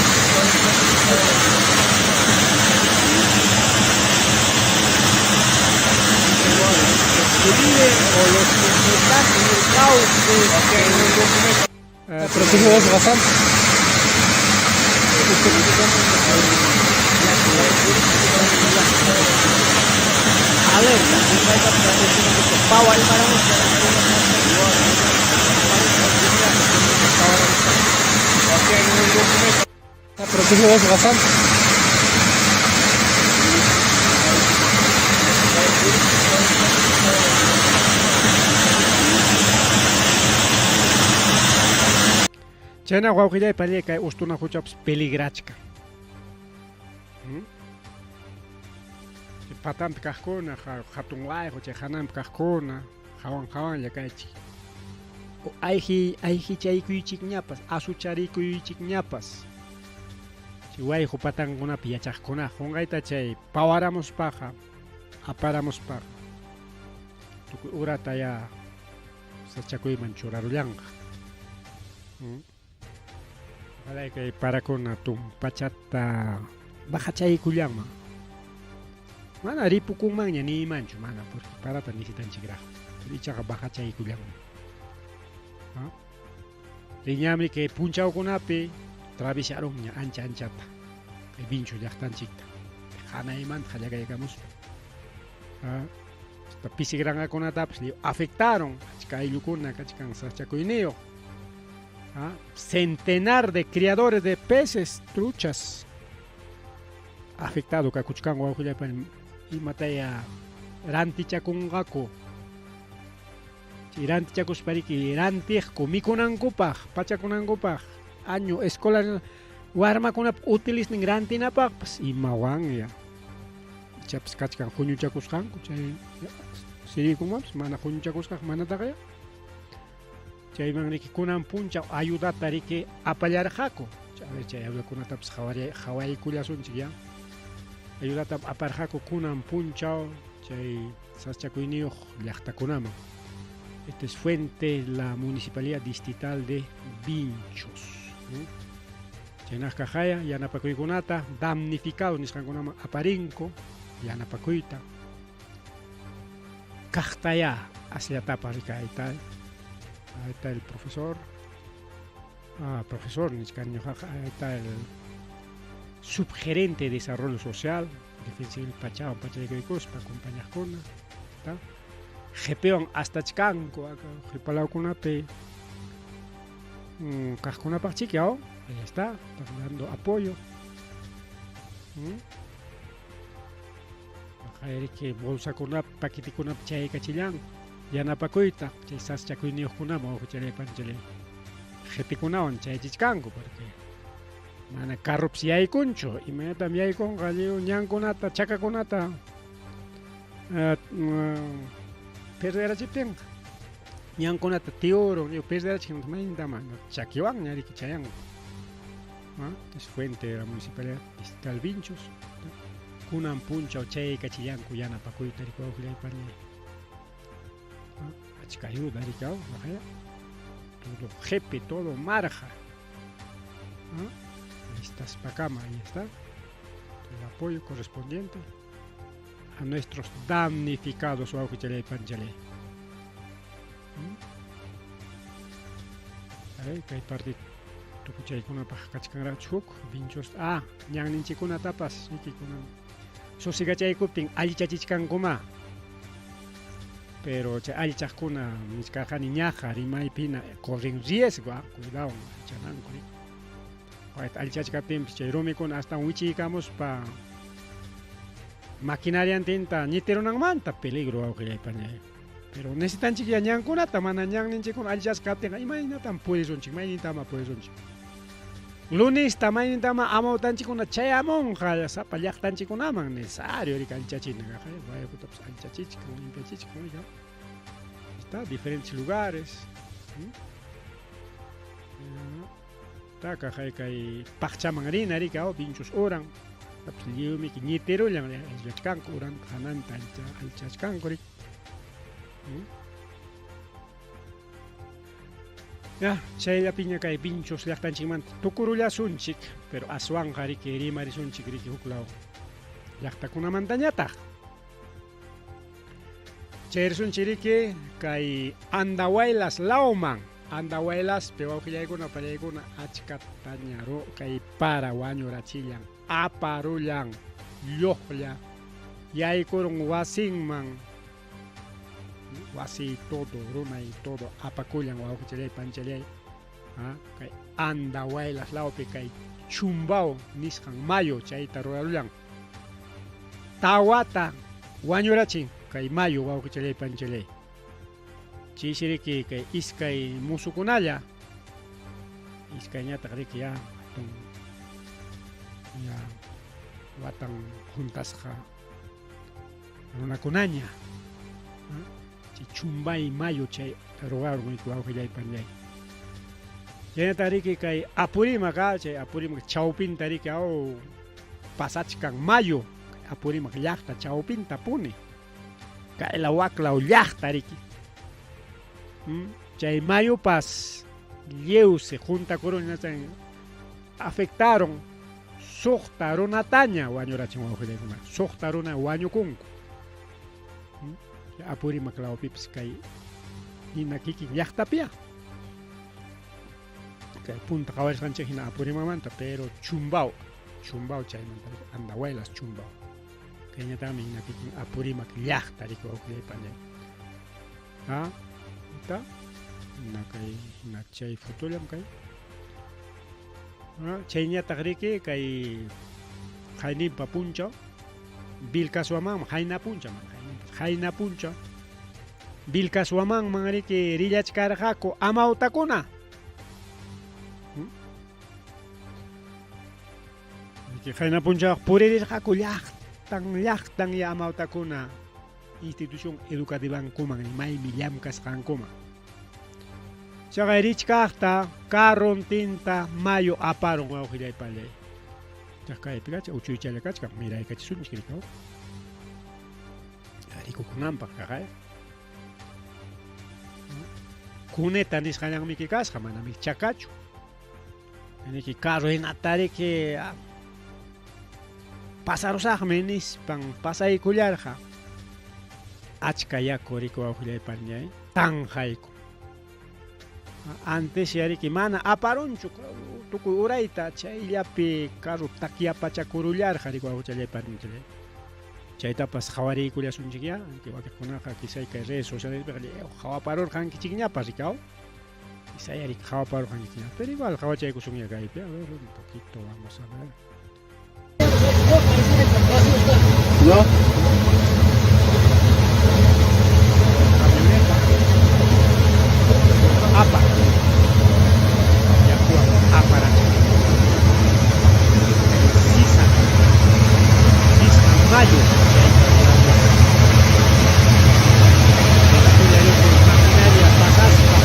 Que viven o los que están en el cauce. Pero tú ves bastante. Alerta. Pero tú ves bastante. Chayna wawqillay pallay kay ustuna huchapas peligrachkan. Hmm? Chay patanpi kaqkuna, hatun wayqu chay hananpi kaqkuna, hawan hawanlla kaychik. O ayji ayjichaykuychikñapas, asucharikuychikñapas. Chay wayqu patankunapi yachaqkuna qunqayta chay pawaramuspaqa, aparamuspaqa tukuy urata ya sachakuyman churarullanqa. Hmm? Ojalá kay parakuna tumpachata bajachaykullanman. Mana ripukunmanña niymanchu, mana, porque parata necesitanchikraq. Pero ichaqa bajachaykullanman. ¿Ah? Riñami kay punchawkunapi travisarunña ancha anchata. Kay Vincho llaqtanchikta. Hanaymanta qallakaykamuspa. ¿Ah? Hasta pisigranqakunatapas afectaron. Achka ayllukuna kachkan sachakuyniyuq. ¿Ah? Centenar de criadores de peces, truchas afectado kakuchkanku wawqillapa imataya rantichakunqaku. Chay rantichakuspariki rantiqku mikunankupaq, pachakunankupaq, año escolar warmakunap utilisnin rantinapaqpas imawanya. Ichapas kachkan huñuchakusqanku chay siriykunmanpas mana huñuchakusqaq manataqa ya. Chayman riki kunan punchaw ayudata riki apallarqaku. A ver chay ayudakunatapas qhawaykullasunchik ya. Ayudata aparqaku kunan punchaw chay sachakuyniyuq llaqtakunaman. Esta es fuente la Municipalidad Distrital de Vinchos. Chaynaq kaqaya yanapakuykunata damnificado nisqankunaman aparinku yanapakuyta. Kaqtaya asllatapa rika ahí está. Ahí está el profesor. Ah, profesor nichkan ñuqaqa, ahí está el subgerente de Desarrollo Social, Defensa Civil Pachawan pachaykuspa acompañaqkuna. Está. Jepewan astachkanku acá qhipalawkunapi kaqkunapaq chiki, oh, ahí está, están dando apoyo. Riki bolsakunap paquetikunap chaykachillan yanapakuyta chay sachakuyniyuqkunaman wawqichalay panchalay qhipikunawan chayachichkanku porque mana carropas yaykunchu imaynatam yaykunqa lliw ñankunata chakakunata perderachiptinqa ñankunata tiurun lliw perderachin maynintam chakiwanña riki chayanqa. Es fuente de la Municipalidad Distrital Vinchos. Kunan punchaw chaykachillanku yanapakuyta riki wawqillay pañay. Achka ayuda riki todo jepe, todo marja. Ahí está Spacama, ahí está el apoyo correspondiente a nuestros damnificados wawqichalay panchalay. A ver, kay parte tukuchaykunapaq kachkanraqchu huk Vinchos. Ah, ñanninchikkunatapas riki kunan susigachaykuptin allichachichkankuma. Pero chay allichaqkuna nichkarqani ñaqa rimaypina corren riesgo, ah, cuidado allichananku riki. Allichachkaptinpas chay rumikuna hasta wichiykamuspa maquinariantinta ñitirunanmanta peligro wawqillay pañay. Pero necesitanchik ya ñankunata, mana ñanninchikkuna allichasqa kaptinqa imaynatam purisunchik, maynintama purisunchik. Lunista maynintama amawtanchikkuna chayamunqa sapa llaqtanchikkunaman necesario riki allichachina kaq, wayqutapas allichachichkan, limpiachichkan riki. Está diferentes lugares. Taka kay paqchaman rina riki aw pinchus uran. Tapis lliwmiki ñitirullan allchachkanku uranta hananta allchachkanku riki. Ya, chayllapiña kay Vinchos llaqtanchikmanta tukurullasunchik, pero aswanqa riki rimarisunchik riki huklaw llaqtakunamantañataq. Chayrisunchik riki kay Andahuaylas lawman. Andahuaylaspi wawqillaykuna pallaykuna achkataña kay para wañurachillan, aparullan, lluqlla, yaykurun wasinman. Wasiy todo, runay todo apakullan wawqichallay panchallay. Kay Andahuaylas lawpi kay Chumbao nisqan mayu chayta rurarullan. Tawata wañurachin kay mayu wawqichallay panchallay. Chaysi kay iskay musukunalla iskayñataq riki ya hatun ya watan juntasqa runakunaña chay Chumbay mayu chay ruwarun wawqillay panllay. Chaynata riki kay Apurímac chay Apurímac chawpinta riki aw pasachkan mayu Apurímac llaqta chawpinta puni. Kayla waklaw llaqta riki. Chay mayupas lliwsi juntakurun afectaron suqta runataña wañurachin wawqillaykuna suqta runa wañukunku. Apurímac lawpipis kay hina kikin llaqtapia. Kay punta qawarisqanchik hina Apurímacmanta pero Chumbao, Chumbao chaymanta Andahuaylas Chumbao. Kayñataqmi hina kikin Apurímac llaqta riki wawqillay panllay. Ah, ita hina kay hina chay fotollam kay. Chayñataq riki kay qayninpa punchaw Vilcashuamanman qayna punchaw qayna punchaw Vilcashuamanman riki rillachkarqaku amawtakuna. Riki qayna punchaw puririrqaku llaqtan llaqtan ya amawtakuna institución educativankuman maymi llamkasqankuman. Chaqay richkaqta carrontinta mayu aparun wawqillay pallay. Chaqkaypi kacha uchuychalla kachkan miraykachisunchik rikaw. Rikukunanpaq kaqay. Cuneta nisqallanmiki kasqa manami chakachu. Niki carro hinata riki pasarusaqmi nispan pasaykullarqa. Achka yaku riki wawqillay panllay tanqayku. Antes yariki mana aparunchu tukuy urayta chayllapi carro takyapachakurullarqa riki wawqillay panllay. Chaytapas qhawariykullasunchik ya, wakiqkunaqa quizá kay redes sociales qhawaparurqankichikñapas rikaw. Quizá riki qhawaparurqankichikña, pero igual qhawachaykusunya kaypi, a ver un poquito vamos a ver. No. Camioneta. Apa. Yakuwan aparacha. Sisa. Sisa mayu. Maquinaria pasaspa.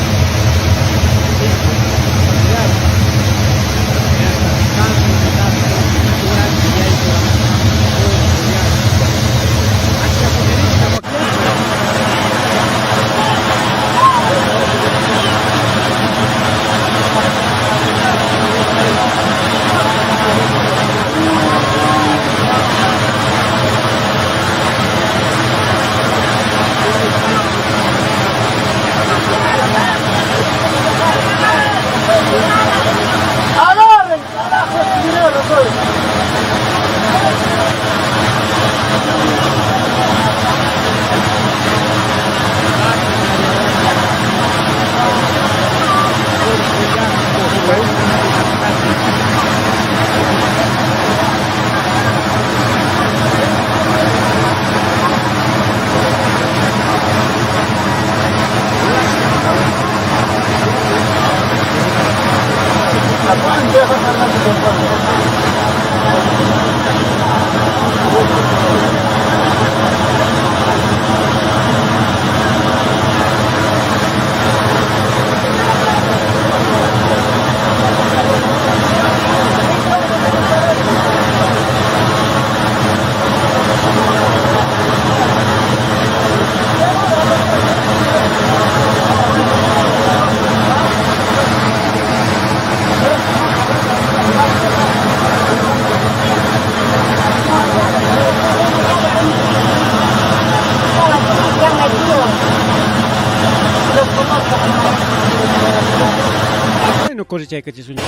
Socorrichaykachisunchik.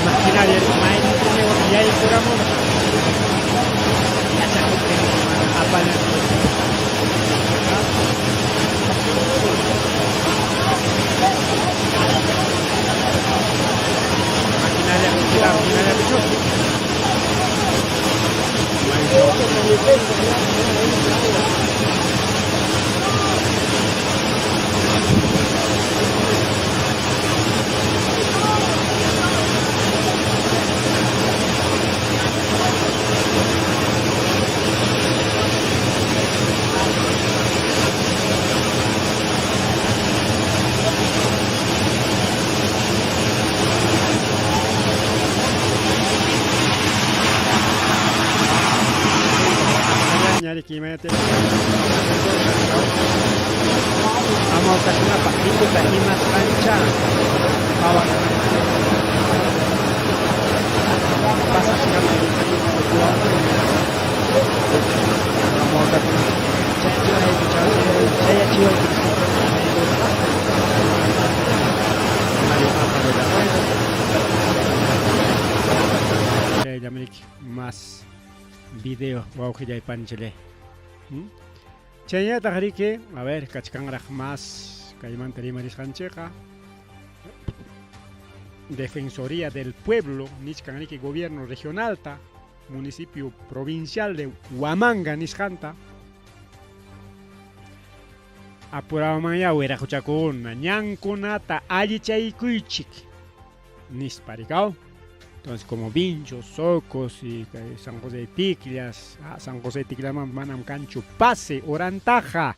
Maquinaria mayninkunawan yaykuramurqa. Yachakuptin mana apana. Maquinaria quedaba hinallapichu. Ñariki imaynata amawtakunapaq pikuta imasqancha pasachkama amawtakuna chayachiwayku chayachiwayku Mario Papa de la Rueda chayllamaniki más video wawqillay panchalay. Chaynataq riki, a ver, kachkanraq más kaymanta rimarisqanchikqa. Defensoría del Pueblo, nichkan riki gobierno regionalta, municipio provincial de Huamanga nisqanta. Apurawmanyá wiraquchakuna, ñankunata allichaykuychik nispa rikaw. Entonces, como Vinchos, Socos y San José de Ticllas, San José de Ticllaman manam kanchu pase, orantaja,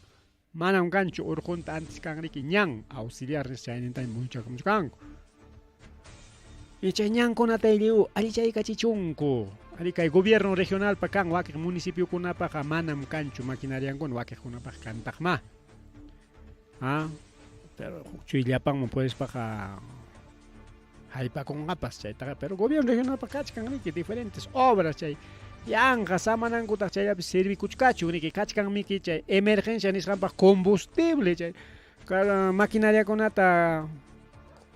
manam kanchu urqunta antes kan riki ñan, auxiliar chayninta muchakamuchkanku. Y chay ñankunata lliw allichaykachichunku. Ari kay gobierno regional pa kan wakiq municipiokunapaqa manam kanchu maquinariankuna wakiqkunapaq kantaqma. Ah, pero chuyllapanman puedespaqa haypakunqapas chaytaqa, pero gobierno regional pa kachkan riki diferentes obras chay yanqa samanankutaq chayllapi servikuchkachu riki kachkan miki chay emergencia nisqanpaq combustible chay maquinariakunata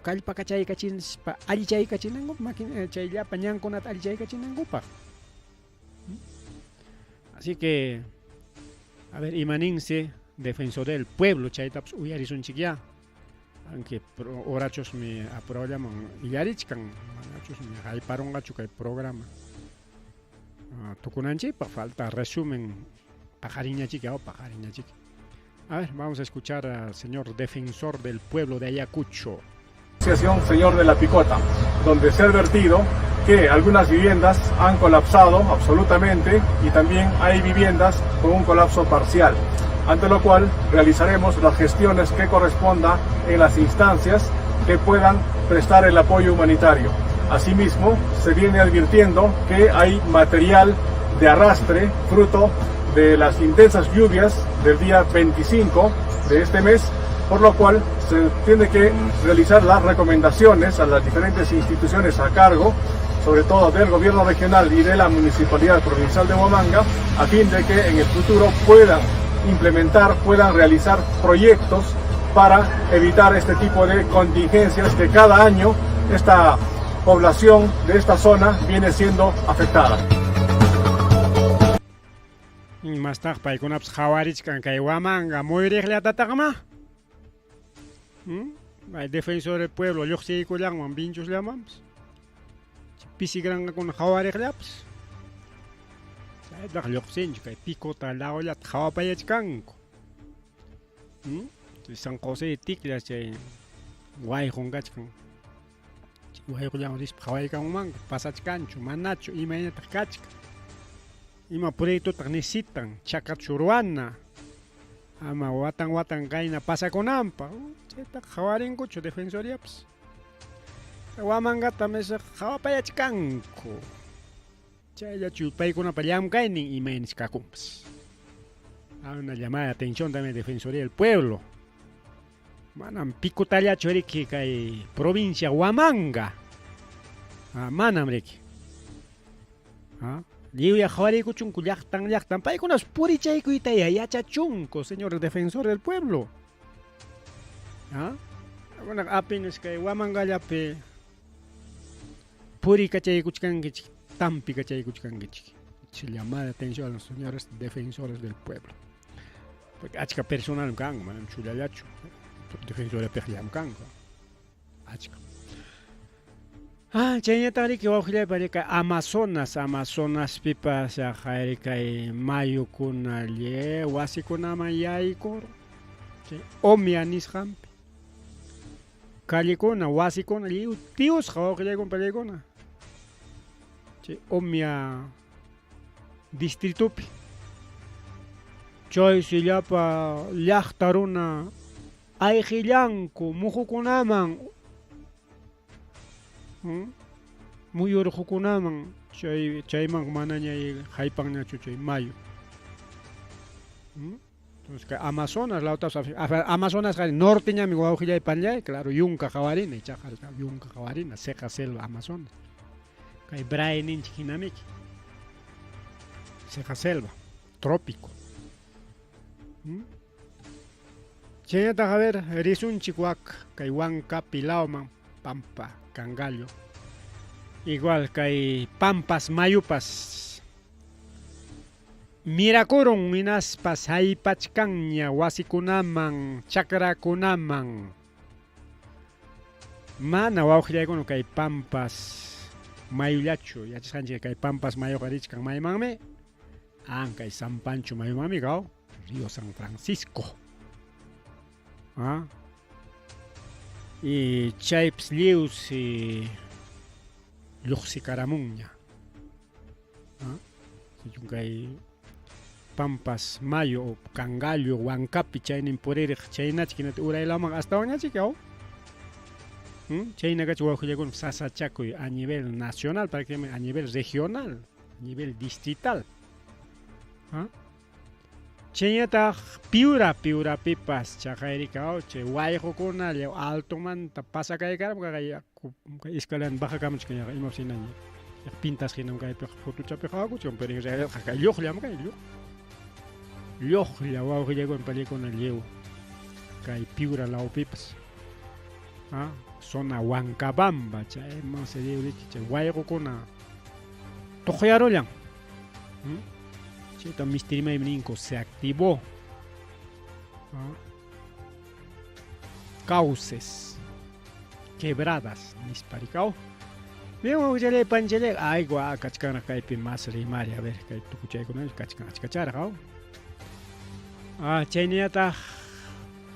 kallpakachaykachispa allichaykachinankupaq chay llapa ñankunata allichaykachinankupaq. Así que, a ver, imaninse defensor del pueblo chaytapas uyarisunchik ya. Aunque horachosmi apurawllaman illarichkan, manachusmi hayparunqachu kay programa. Tukunanchikpaq falta resumen paqariñachik, paqariñachik. A ver, vamos a escuchar al señor defensor del pueblo de Ayacucho. Asociación Señor de la Picota, donde se ha advertido que algunas viviendas han colapsado absolutamente y también hay viviendas con un colapso parcial, ante lo cual realizaremos las gestiones que corresponda en las instancias que puedan prestar el apoyo humanitario. Asimismo, se viene advirtiendo que hay material de arrastre fruto de las intensas lluvias del día 25 de este mes, por lo cual se tiene que realizar las recomendaciones a las diferentes instituciones a cargo, sobre todo del gobierno regional y de la Municipalidad Provincial de Huamanga, a fin de que en el futuro puedan implementar, puedan realizar proyectos para evitar este tipo de contingencias que cada año esta población de esta zona viene siendo afectada. Mastaq paykunapas qhawarichkan kay Huamanga muyriqllatataqma. Ay, defensor del pueblo lluqsiykullanman vinchusllamanpas. Pisi granqakuna qhawariqllapas. Chaytaq lluqsinchu kay Picota lawllata qhawapayachkanku. San José de Ticllas chay wayqun kachkan. Wayqullawan rispa qhawaykamunmanku pasachkanchu manachu imaynataq kachkan. Ima proyectotaq necesitan chakachu ruwana ama watan watan kayna pasakunanpaq chaytaqa qhawarinkuchu defensoriapas. Huamangata mesa qhawapayachkanku. Chayllachu paykunapa llamkaynin imaynas kakunpas. Una llamada de atención también Defensoría del Pueblo. Manam Picutallachu riki kay provincia Huamanga. Manam riki. Lliwya qhawariykuchunku llaqtan llaqtan paykunas purichaykuyta yachachunku, señor defensor del pueblo. Ha? Kunan apenas kay Huamangallapi purikachaykuchkankichik, tampikachaykuchkankichik. Llamada de atención a los señores defensores del pueblo. Porque achka personal kan, manam chullallachu. Defensores piqllam kanku. Achka. Ah, chaynataqriki wawqillaypa rika Amazonas, Amazonaspipas yaqayri kay mayukuna lle wasikunaman yaykur. Chay Omia nisqanpi. Callecuna, wasikuna lliw tiusqa wawqillaykuna pallaykuna. Chay Omia distritupi. Chaysi llapa llaqta runa ayqillanku muhukunaman muyurqukunaman chay chayman manaña haypanñachu chay mayu. Entonces, kay Amazonas lawtapas Amazonasqa norteñami wawqillay panllay, claro, yunka qawarina ichaqa yunka qawarina, seca selva Amazonas. Kay Bray ninchik hinamiki. Seca selva, trópico. Chaynataq a ver, risunchik wak kay Huancapi lawman, Pampa, Cangallo. Igual kay Pampas mayupas mirakurun hinaspas haypachkanña wasikunaman, chakrakunaman. Mana wawqillaykuna kay Pampas mayullachu, yachasqanchik kay Pampas mayuqa richkan maymanmi, an kay San Pancho mayumanmi kaw, Río San Francisco. Ah. Y chaypis lliwsi lluqsikaramunña. Ah. Kay Pampas Mayo o Cangallo, Huancapi chaynin puririq chaynachik hinata uraylaman astawanñachik aw. Chayna kachi wawqillakuna sasachakuy a nivel nacional, prácticamente a nivel regional, a nivel distrital. ¿Ah? Chaynataq Piura, Piurapipas chaqayrika chay wayqukuna lliw altomanta pasakaykaram kay escalera bajakamuchkan yaqa imapas hinaña. Pintas hinam kaypiqa fotochapi qawakuchkan, pero en realidad kay lluqllam kay lluq. Lluqlla wawqillaykuna pallaykuna lliw kay Piura lawpipas. Ah, zona Huancabamba chayman se lliw chay wayqukuna tuqyarullan. Chayta mistirimaymi ninku se activó. Ah. Cauces quebradas nisparikaw. Bien, wawqillay panchallay, ay gua kachkanraq kaypi mas rimari, a ver, kay tukuchaykuna kachkan achkacharqa. Ah, chayninataq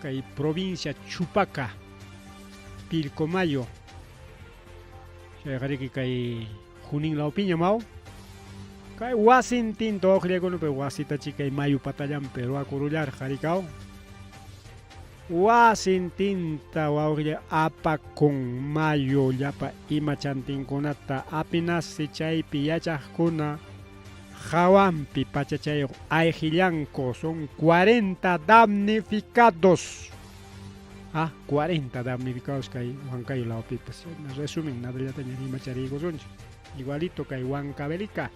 kay provincia Chupaca, Pilcomayo. Chayqariki kay Junín lawpiña maw. Kay wasintinta wawqillaykunapi wasitachi kay mayu patallanpi ruwakurullarqa rikaw. Wasintinta wawqillay apakun mayu llapa ima chantinkunata apinasi chaypi yachaqkuna hawanpi pachachayuq ayqillanku, son 40 damnificados. Ah, 40 damnificados kay Huancayo lawpipas. En resumen, nadallataña rimachariykusunchik. Igualito kay Huancavelica,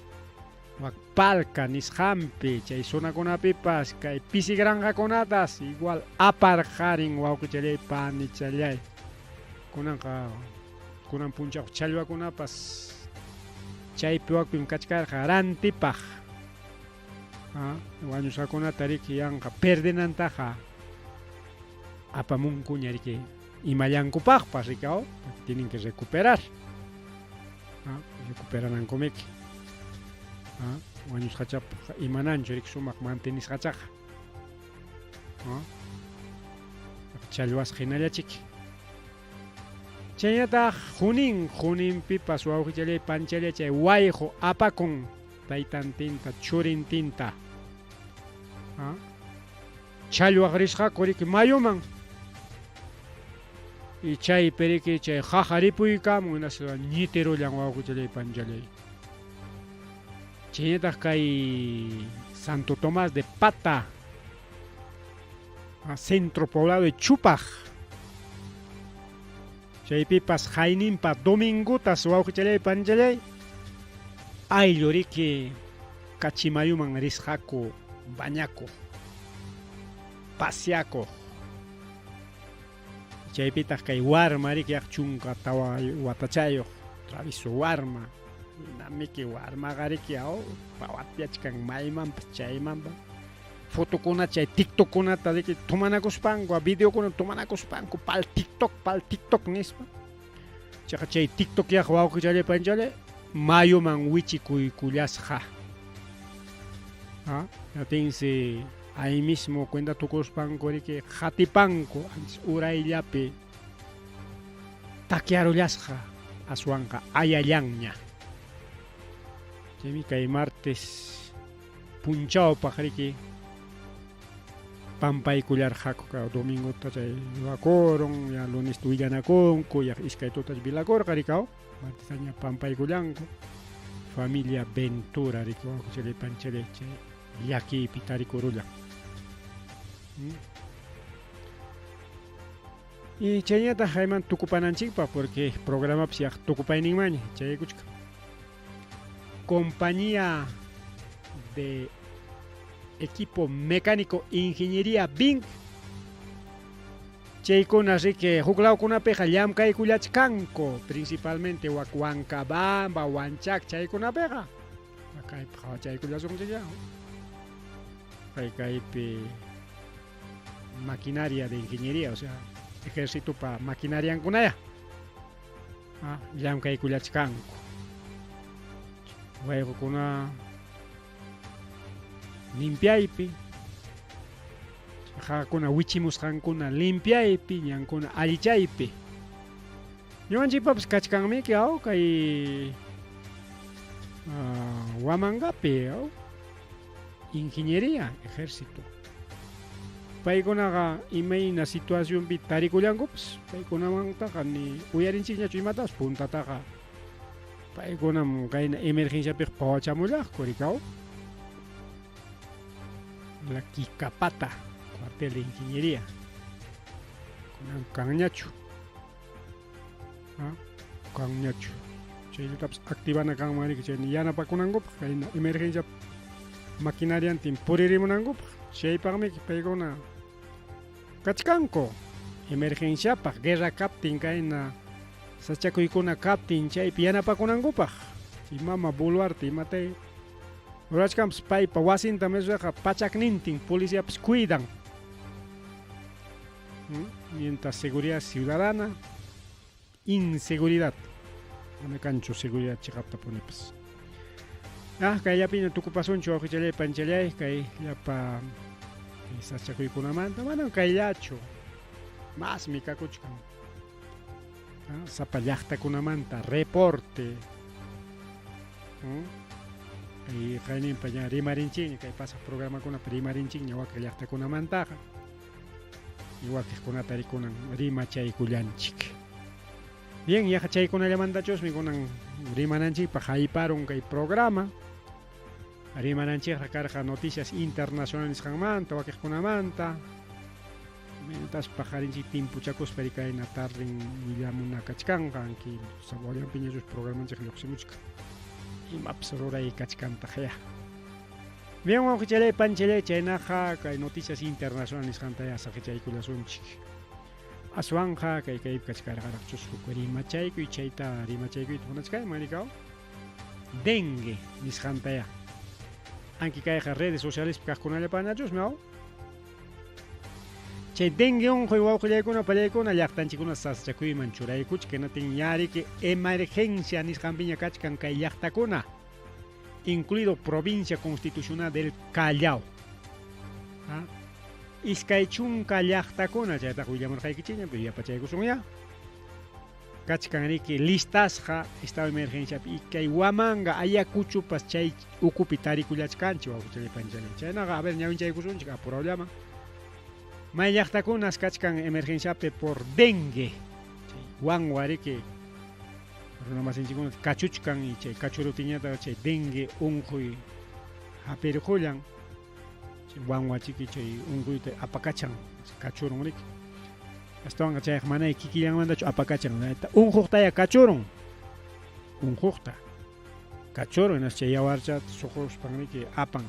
Palca nisqanpi, chay zonakunapipas kay pisi granjakunatas igual aparqarin wawqichallay panichallay. Kunanqa kunan punchaw challwakunapas chaypi wakpim kachkarqa rantipaq. Ah, wañusqakunata riki yanqa perdenantaqa apamunkuña riki imallankupaqpas rikaw, porque tienen que recuperar. Ah, recuperanankumiki. Ah, wañusqachapaq imananchu riki sumaq mantenisqachaqa. Ah, challwasqa hinallachiki. Chaynataq Junín, Juninpipas wawqichallay panchallay chay wayqu apakun taytantinta churintinta. Ah, challwaq risqaku riki mayuman. Y chaypi riki chay qaqa ripuykamun hinaspa ñitirullan wawqichallay panchallay. Chaynataq kay Santo Tomás de Pata, centro poblado de Chupaj. Chaypipas hayninpa domingutas wawqichallay panchallay ayllu riki Kachimayuman risqaku bañakuq, paseakuq. Chaypitaq kay warma riki yaq 14 watachayuq traviso warma. Hinamiki warmaqa riki aw pawatiachkan maymanpas chaymanpas. Fotokuna chay TikTokkunata riki tumanakuspanku, videokuna tumanakuspanku pal TikTok, pal TikTok nispa. Chaqa chay TikTok yaq wawqichallay panchallay mayuman wichikuykullasqa. Ha? Yatinsi ahí mismo cuenta tukuspanku riki qatipanku antes urayllapi takyarullasqa aswanqa ayallanña. Chaymi kay martes punchawpaq riki pampaykullarqaku ka domingota chay ruwakurun ya lunesta willanakunku ya iskay tutas vilakurqa rikaw martestaña pampaykullanku familia Ventura riki wawqichalay panchalay chay llakiypi tarikurullan. Y chayñataq hayman tukupananchikpaq porque programapas yaq tukupayninmanña chayaykuchkan. Compañía de Equipo Mecánico Ingeniería BINC chaykuna riki huk lawkunapiqa llamkaykullachkanku principalmente wak Huancabamba, Huanchac chaykunapiqa kaypi qhawachaykullasunchikya kay kaypi maquinaria de ingeniería o sea ejércitopa maquinariankunaya llamkaykullachkanku wayqukuna limpiaypi qaqakuna wichimusqankuna limpiaypi ñankuna allichaypi ñuqanchikpapas kachkanmiki aw kay Huamangapi aw ingeniería ejército paykunaqa imayna situacionpi tarikullankupas paykunamantaqa ni uyarinchikñachu imatapas puntataqa paykunam kayna emergenciapiqa pawachamullaqku rikaw la Quicapata cuartel de ingeniería kunan kanñachu kanñachu chayllatapas activana kanman riki chayna yanapakunankupaq kayna emergencia maquinariantin puririmunankupaq chaypaqmi paykuna kachkanku emergenciapaq guerra kaptin kayna sachakuykuna kaptin chaypi yanapakunankupaq chay mama Boluarte imatay rurachkanpas paypa wasinta mesraqa pachaknintin policiapas cuidan mientras seguridad ciudadana inseguridad mana kanchu seguridad chiqaptapunipas ah kayllapiña tukupasunchu wawqichallay panchallay kay llapa sachakuykunamanta manam kayllachu masmi kakuchkan sapa llaqtakunamanta reporte kay qayninpa ña rimarinchikña kay pasaq programakunapi rimarinchikña wakin llaqtakunamantaqa y wakiqkunata rikunan rimachaykullanchik. Bien, yaqa chaykunallamantachusmi kunan rimananchikpaq hayparun kay programa. Rimananchikqa karqa noticias internacional nisqanmanta, wakiqkunamanta. Mientras paqarinchik timpuchakuspa rikayna tarden willamuna kachkanqa, anki sabollanpiñachus programanchik lluqsimuchkan. Imapas ruray kachkantaq ya. Bien, wawqichalay, panchalay, chaynaqa kay noticias internacional nisqanta ya saqichaykullasunchik. Aswanqa kay kaypi kachkarqaraqchus huk rimachaykuy, chayta rimachaykuyta munachkayman rikaw. Dengue nisqanta ya. Anki kayqa redes socialespi kaqkunallapaqñachusmi aw. Chay dengue unquy wawqillaykuna pallaykuna llaqtanchikkuna sasachakuyman churaykuchik hinatin ña riki emergencia nisqanpiña kachkan kay llaqtakuna, incluido provincia constitucional del Callao. 20 llaqtakuna chaytaqa willamurqaykichikña, pero yapachaykusunya. Kachkan riki listasqa estado de emergenciapi y kay Huamanga Ayacuchopas chay ukupi tarikullachkanchik wawqichalay panchalay. Chaynaqa a ver ñawinchaykusunchik apurawllaman. May llaqtakunas kachkan emergenciapi por dengue. Chay wanwa riki runamasinchikkuna kachuchkan y chay kachurutiñata chay dengue unquy hapirqullan. Chay wanwa chiki chay unquyta apakachan kachurun riki. Astawanqa chayqa manay kikillanmantachu apakachan, unquqtaya kachurun. Unquqta kachurun, hinaspa chay yawarchata suquspan riki apan.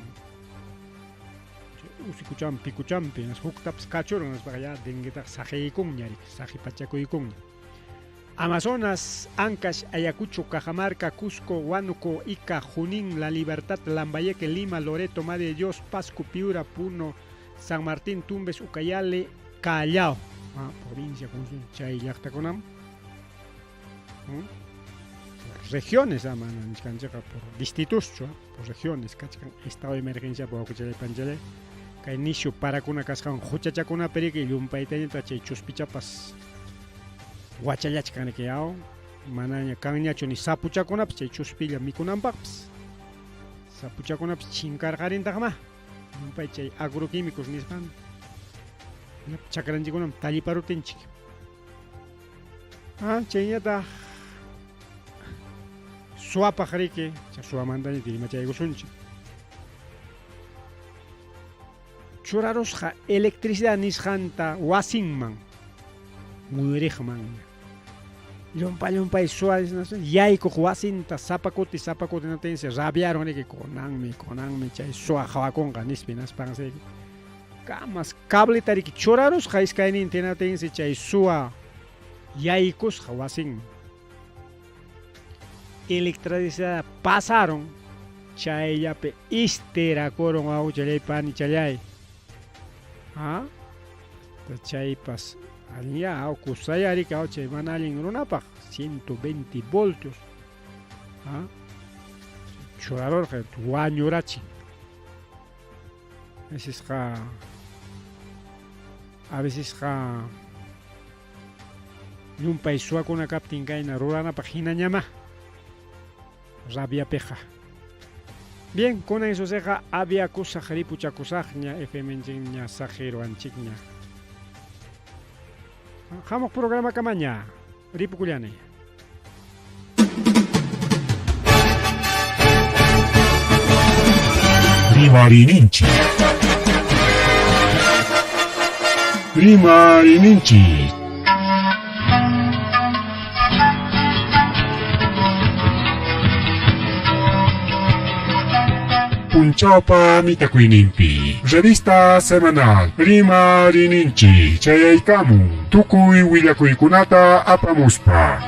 Usikuchampi, pikuchampi, huktapas kachurun, nispaqa ya denguetaqa saqiykunña, saqipachakuykunña. Amazonas, Ancash, Ayacucho, Cajamarca, Cusco, Huánuco, Ica, Junín, La Libertad, Lambayeque, Lima, Loreto, Madre de Dios, Pasco, Piura, Puno, San Martín, Tumbes, Ucayali, Callao. Provincia chay llaqtakunam. Por regiones, por distritos, por regiones, kachkan estado de emergencia, wawqichalay panichalay. Kay nishu parakuna kasqan huchachakuna periki llumpaytañata chay chuspichapas wachallachkan yaw manaña kanñachu ni sapuchakunapas chay chuspilla mikunanpaqpas sapuchakunapas chinkarqarintaqma llumpay chay agroquímicos nisqan chakranchikkunam talliparutinchik. Chayñataq suwapaq riki chay suwamantaña rimachaykusunchik. Churarusqa electricidad nisqanta wasinman muyuriqman llumpa llumpay suwa yaykuq wasinta sapa kuti sapa kuti natinsi rabiaron riki kunanmi kunanmi chay suwa qhawakunqa nispa hinaspansi kamas cableta riki churarusqa iskayninta hinatinsi chay suwa yaykusqa wasinman electricidad pasaron chayllapi istirakurun wawqichalay panichalay. Chaypas allinya kusaya riki chay mana allin runapaq 120 voltios. Churarurqa wañurachin. A vecesqa llumpay suwakuna kaptin kayna ruranapaq hinañama rabiapiqa. Bien, kunan isusiqa aviakusaq ripuchakusaqña FMnchikña saqiruwanchikña. Hamuq programa kamaña ripukullani. Rimarininchik. Rimarininchik. Punchawpa mitakuyninpi. Revista semanal Rimarininchik chayaykamun tukuy willakuykunata apamuspa.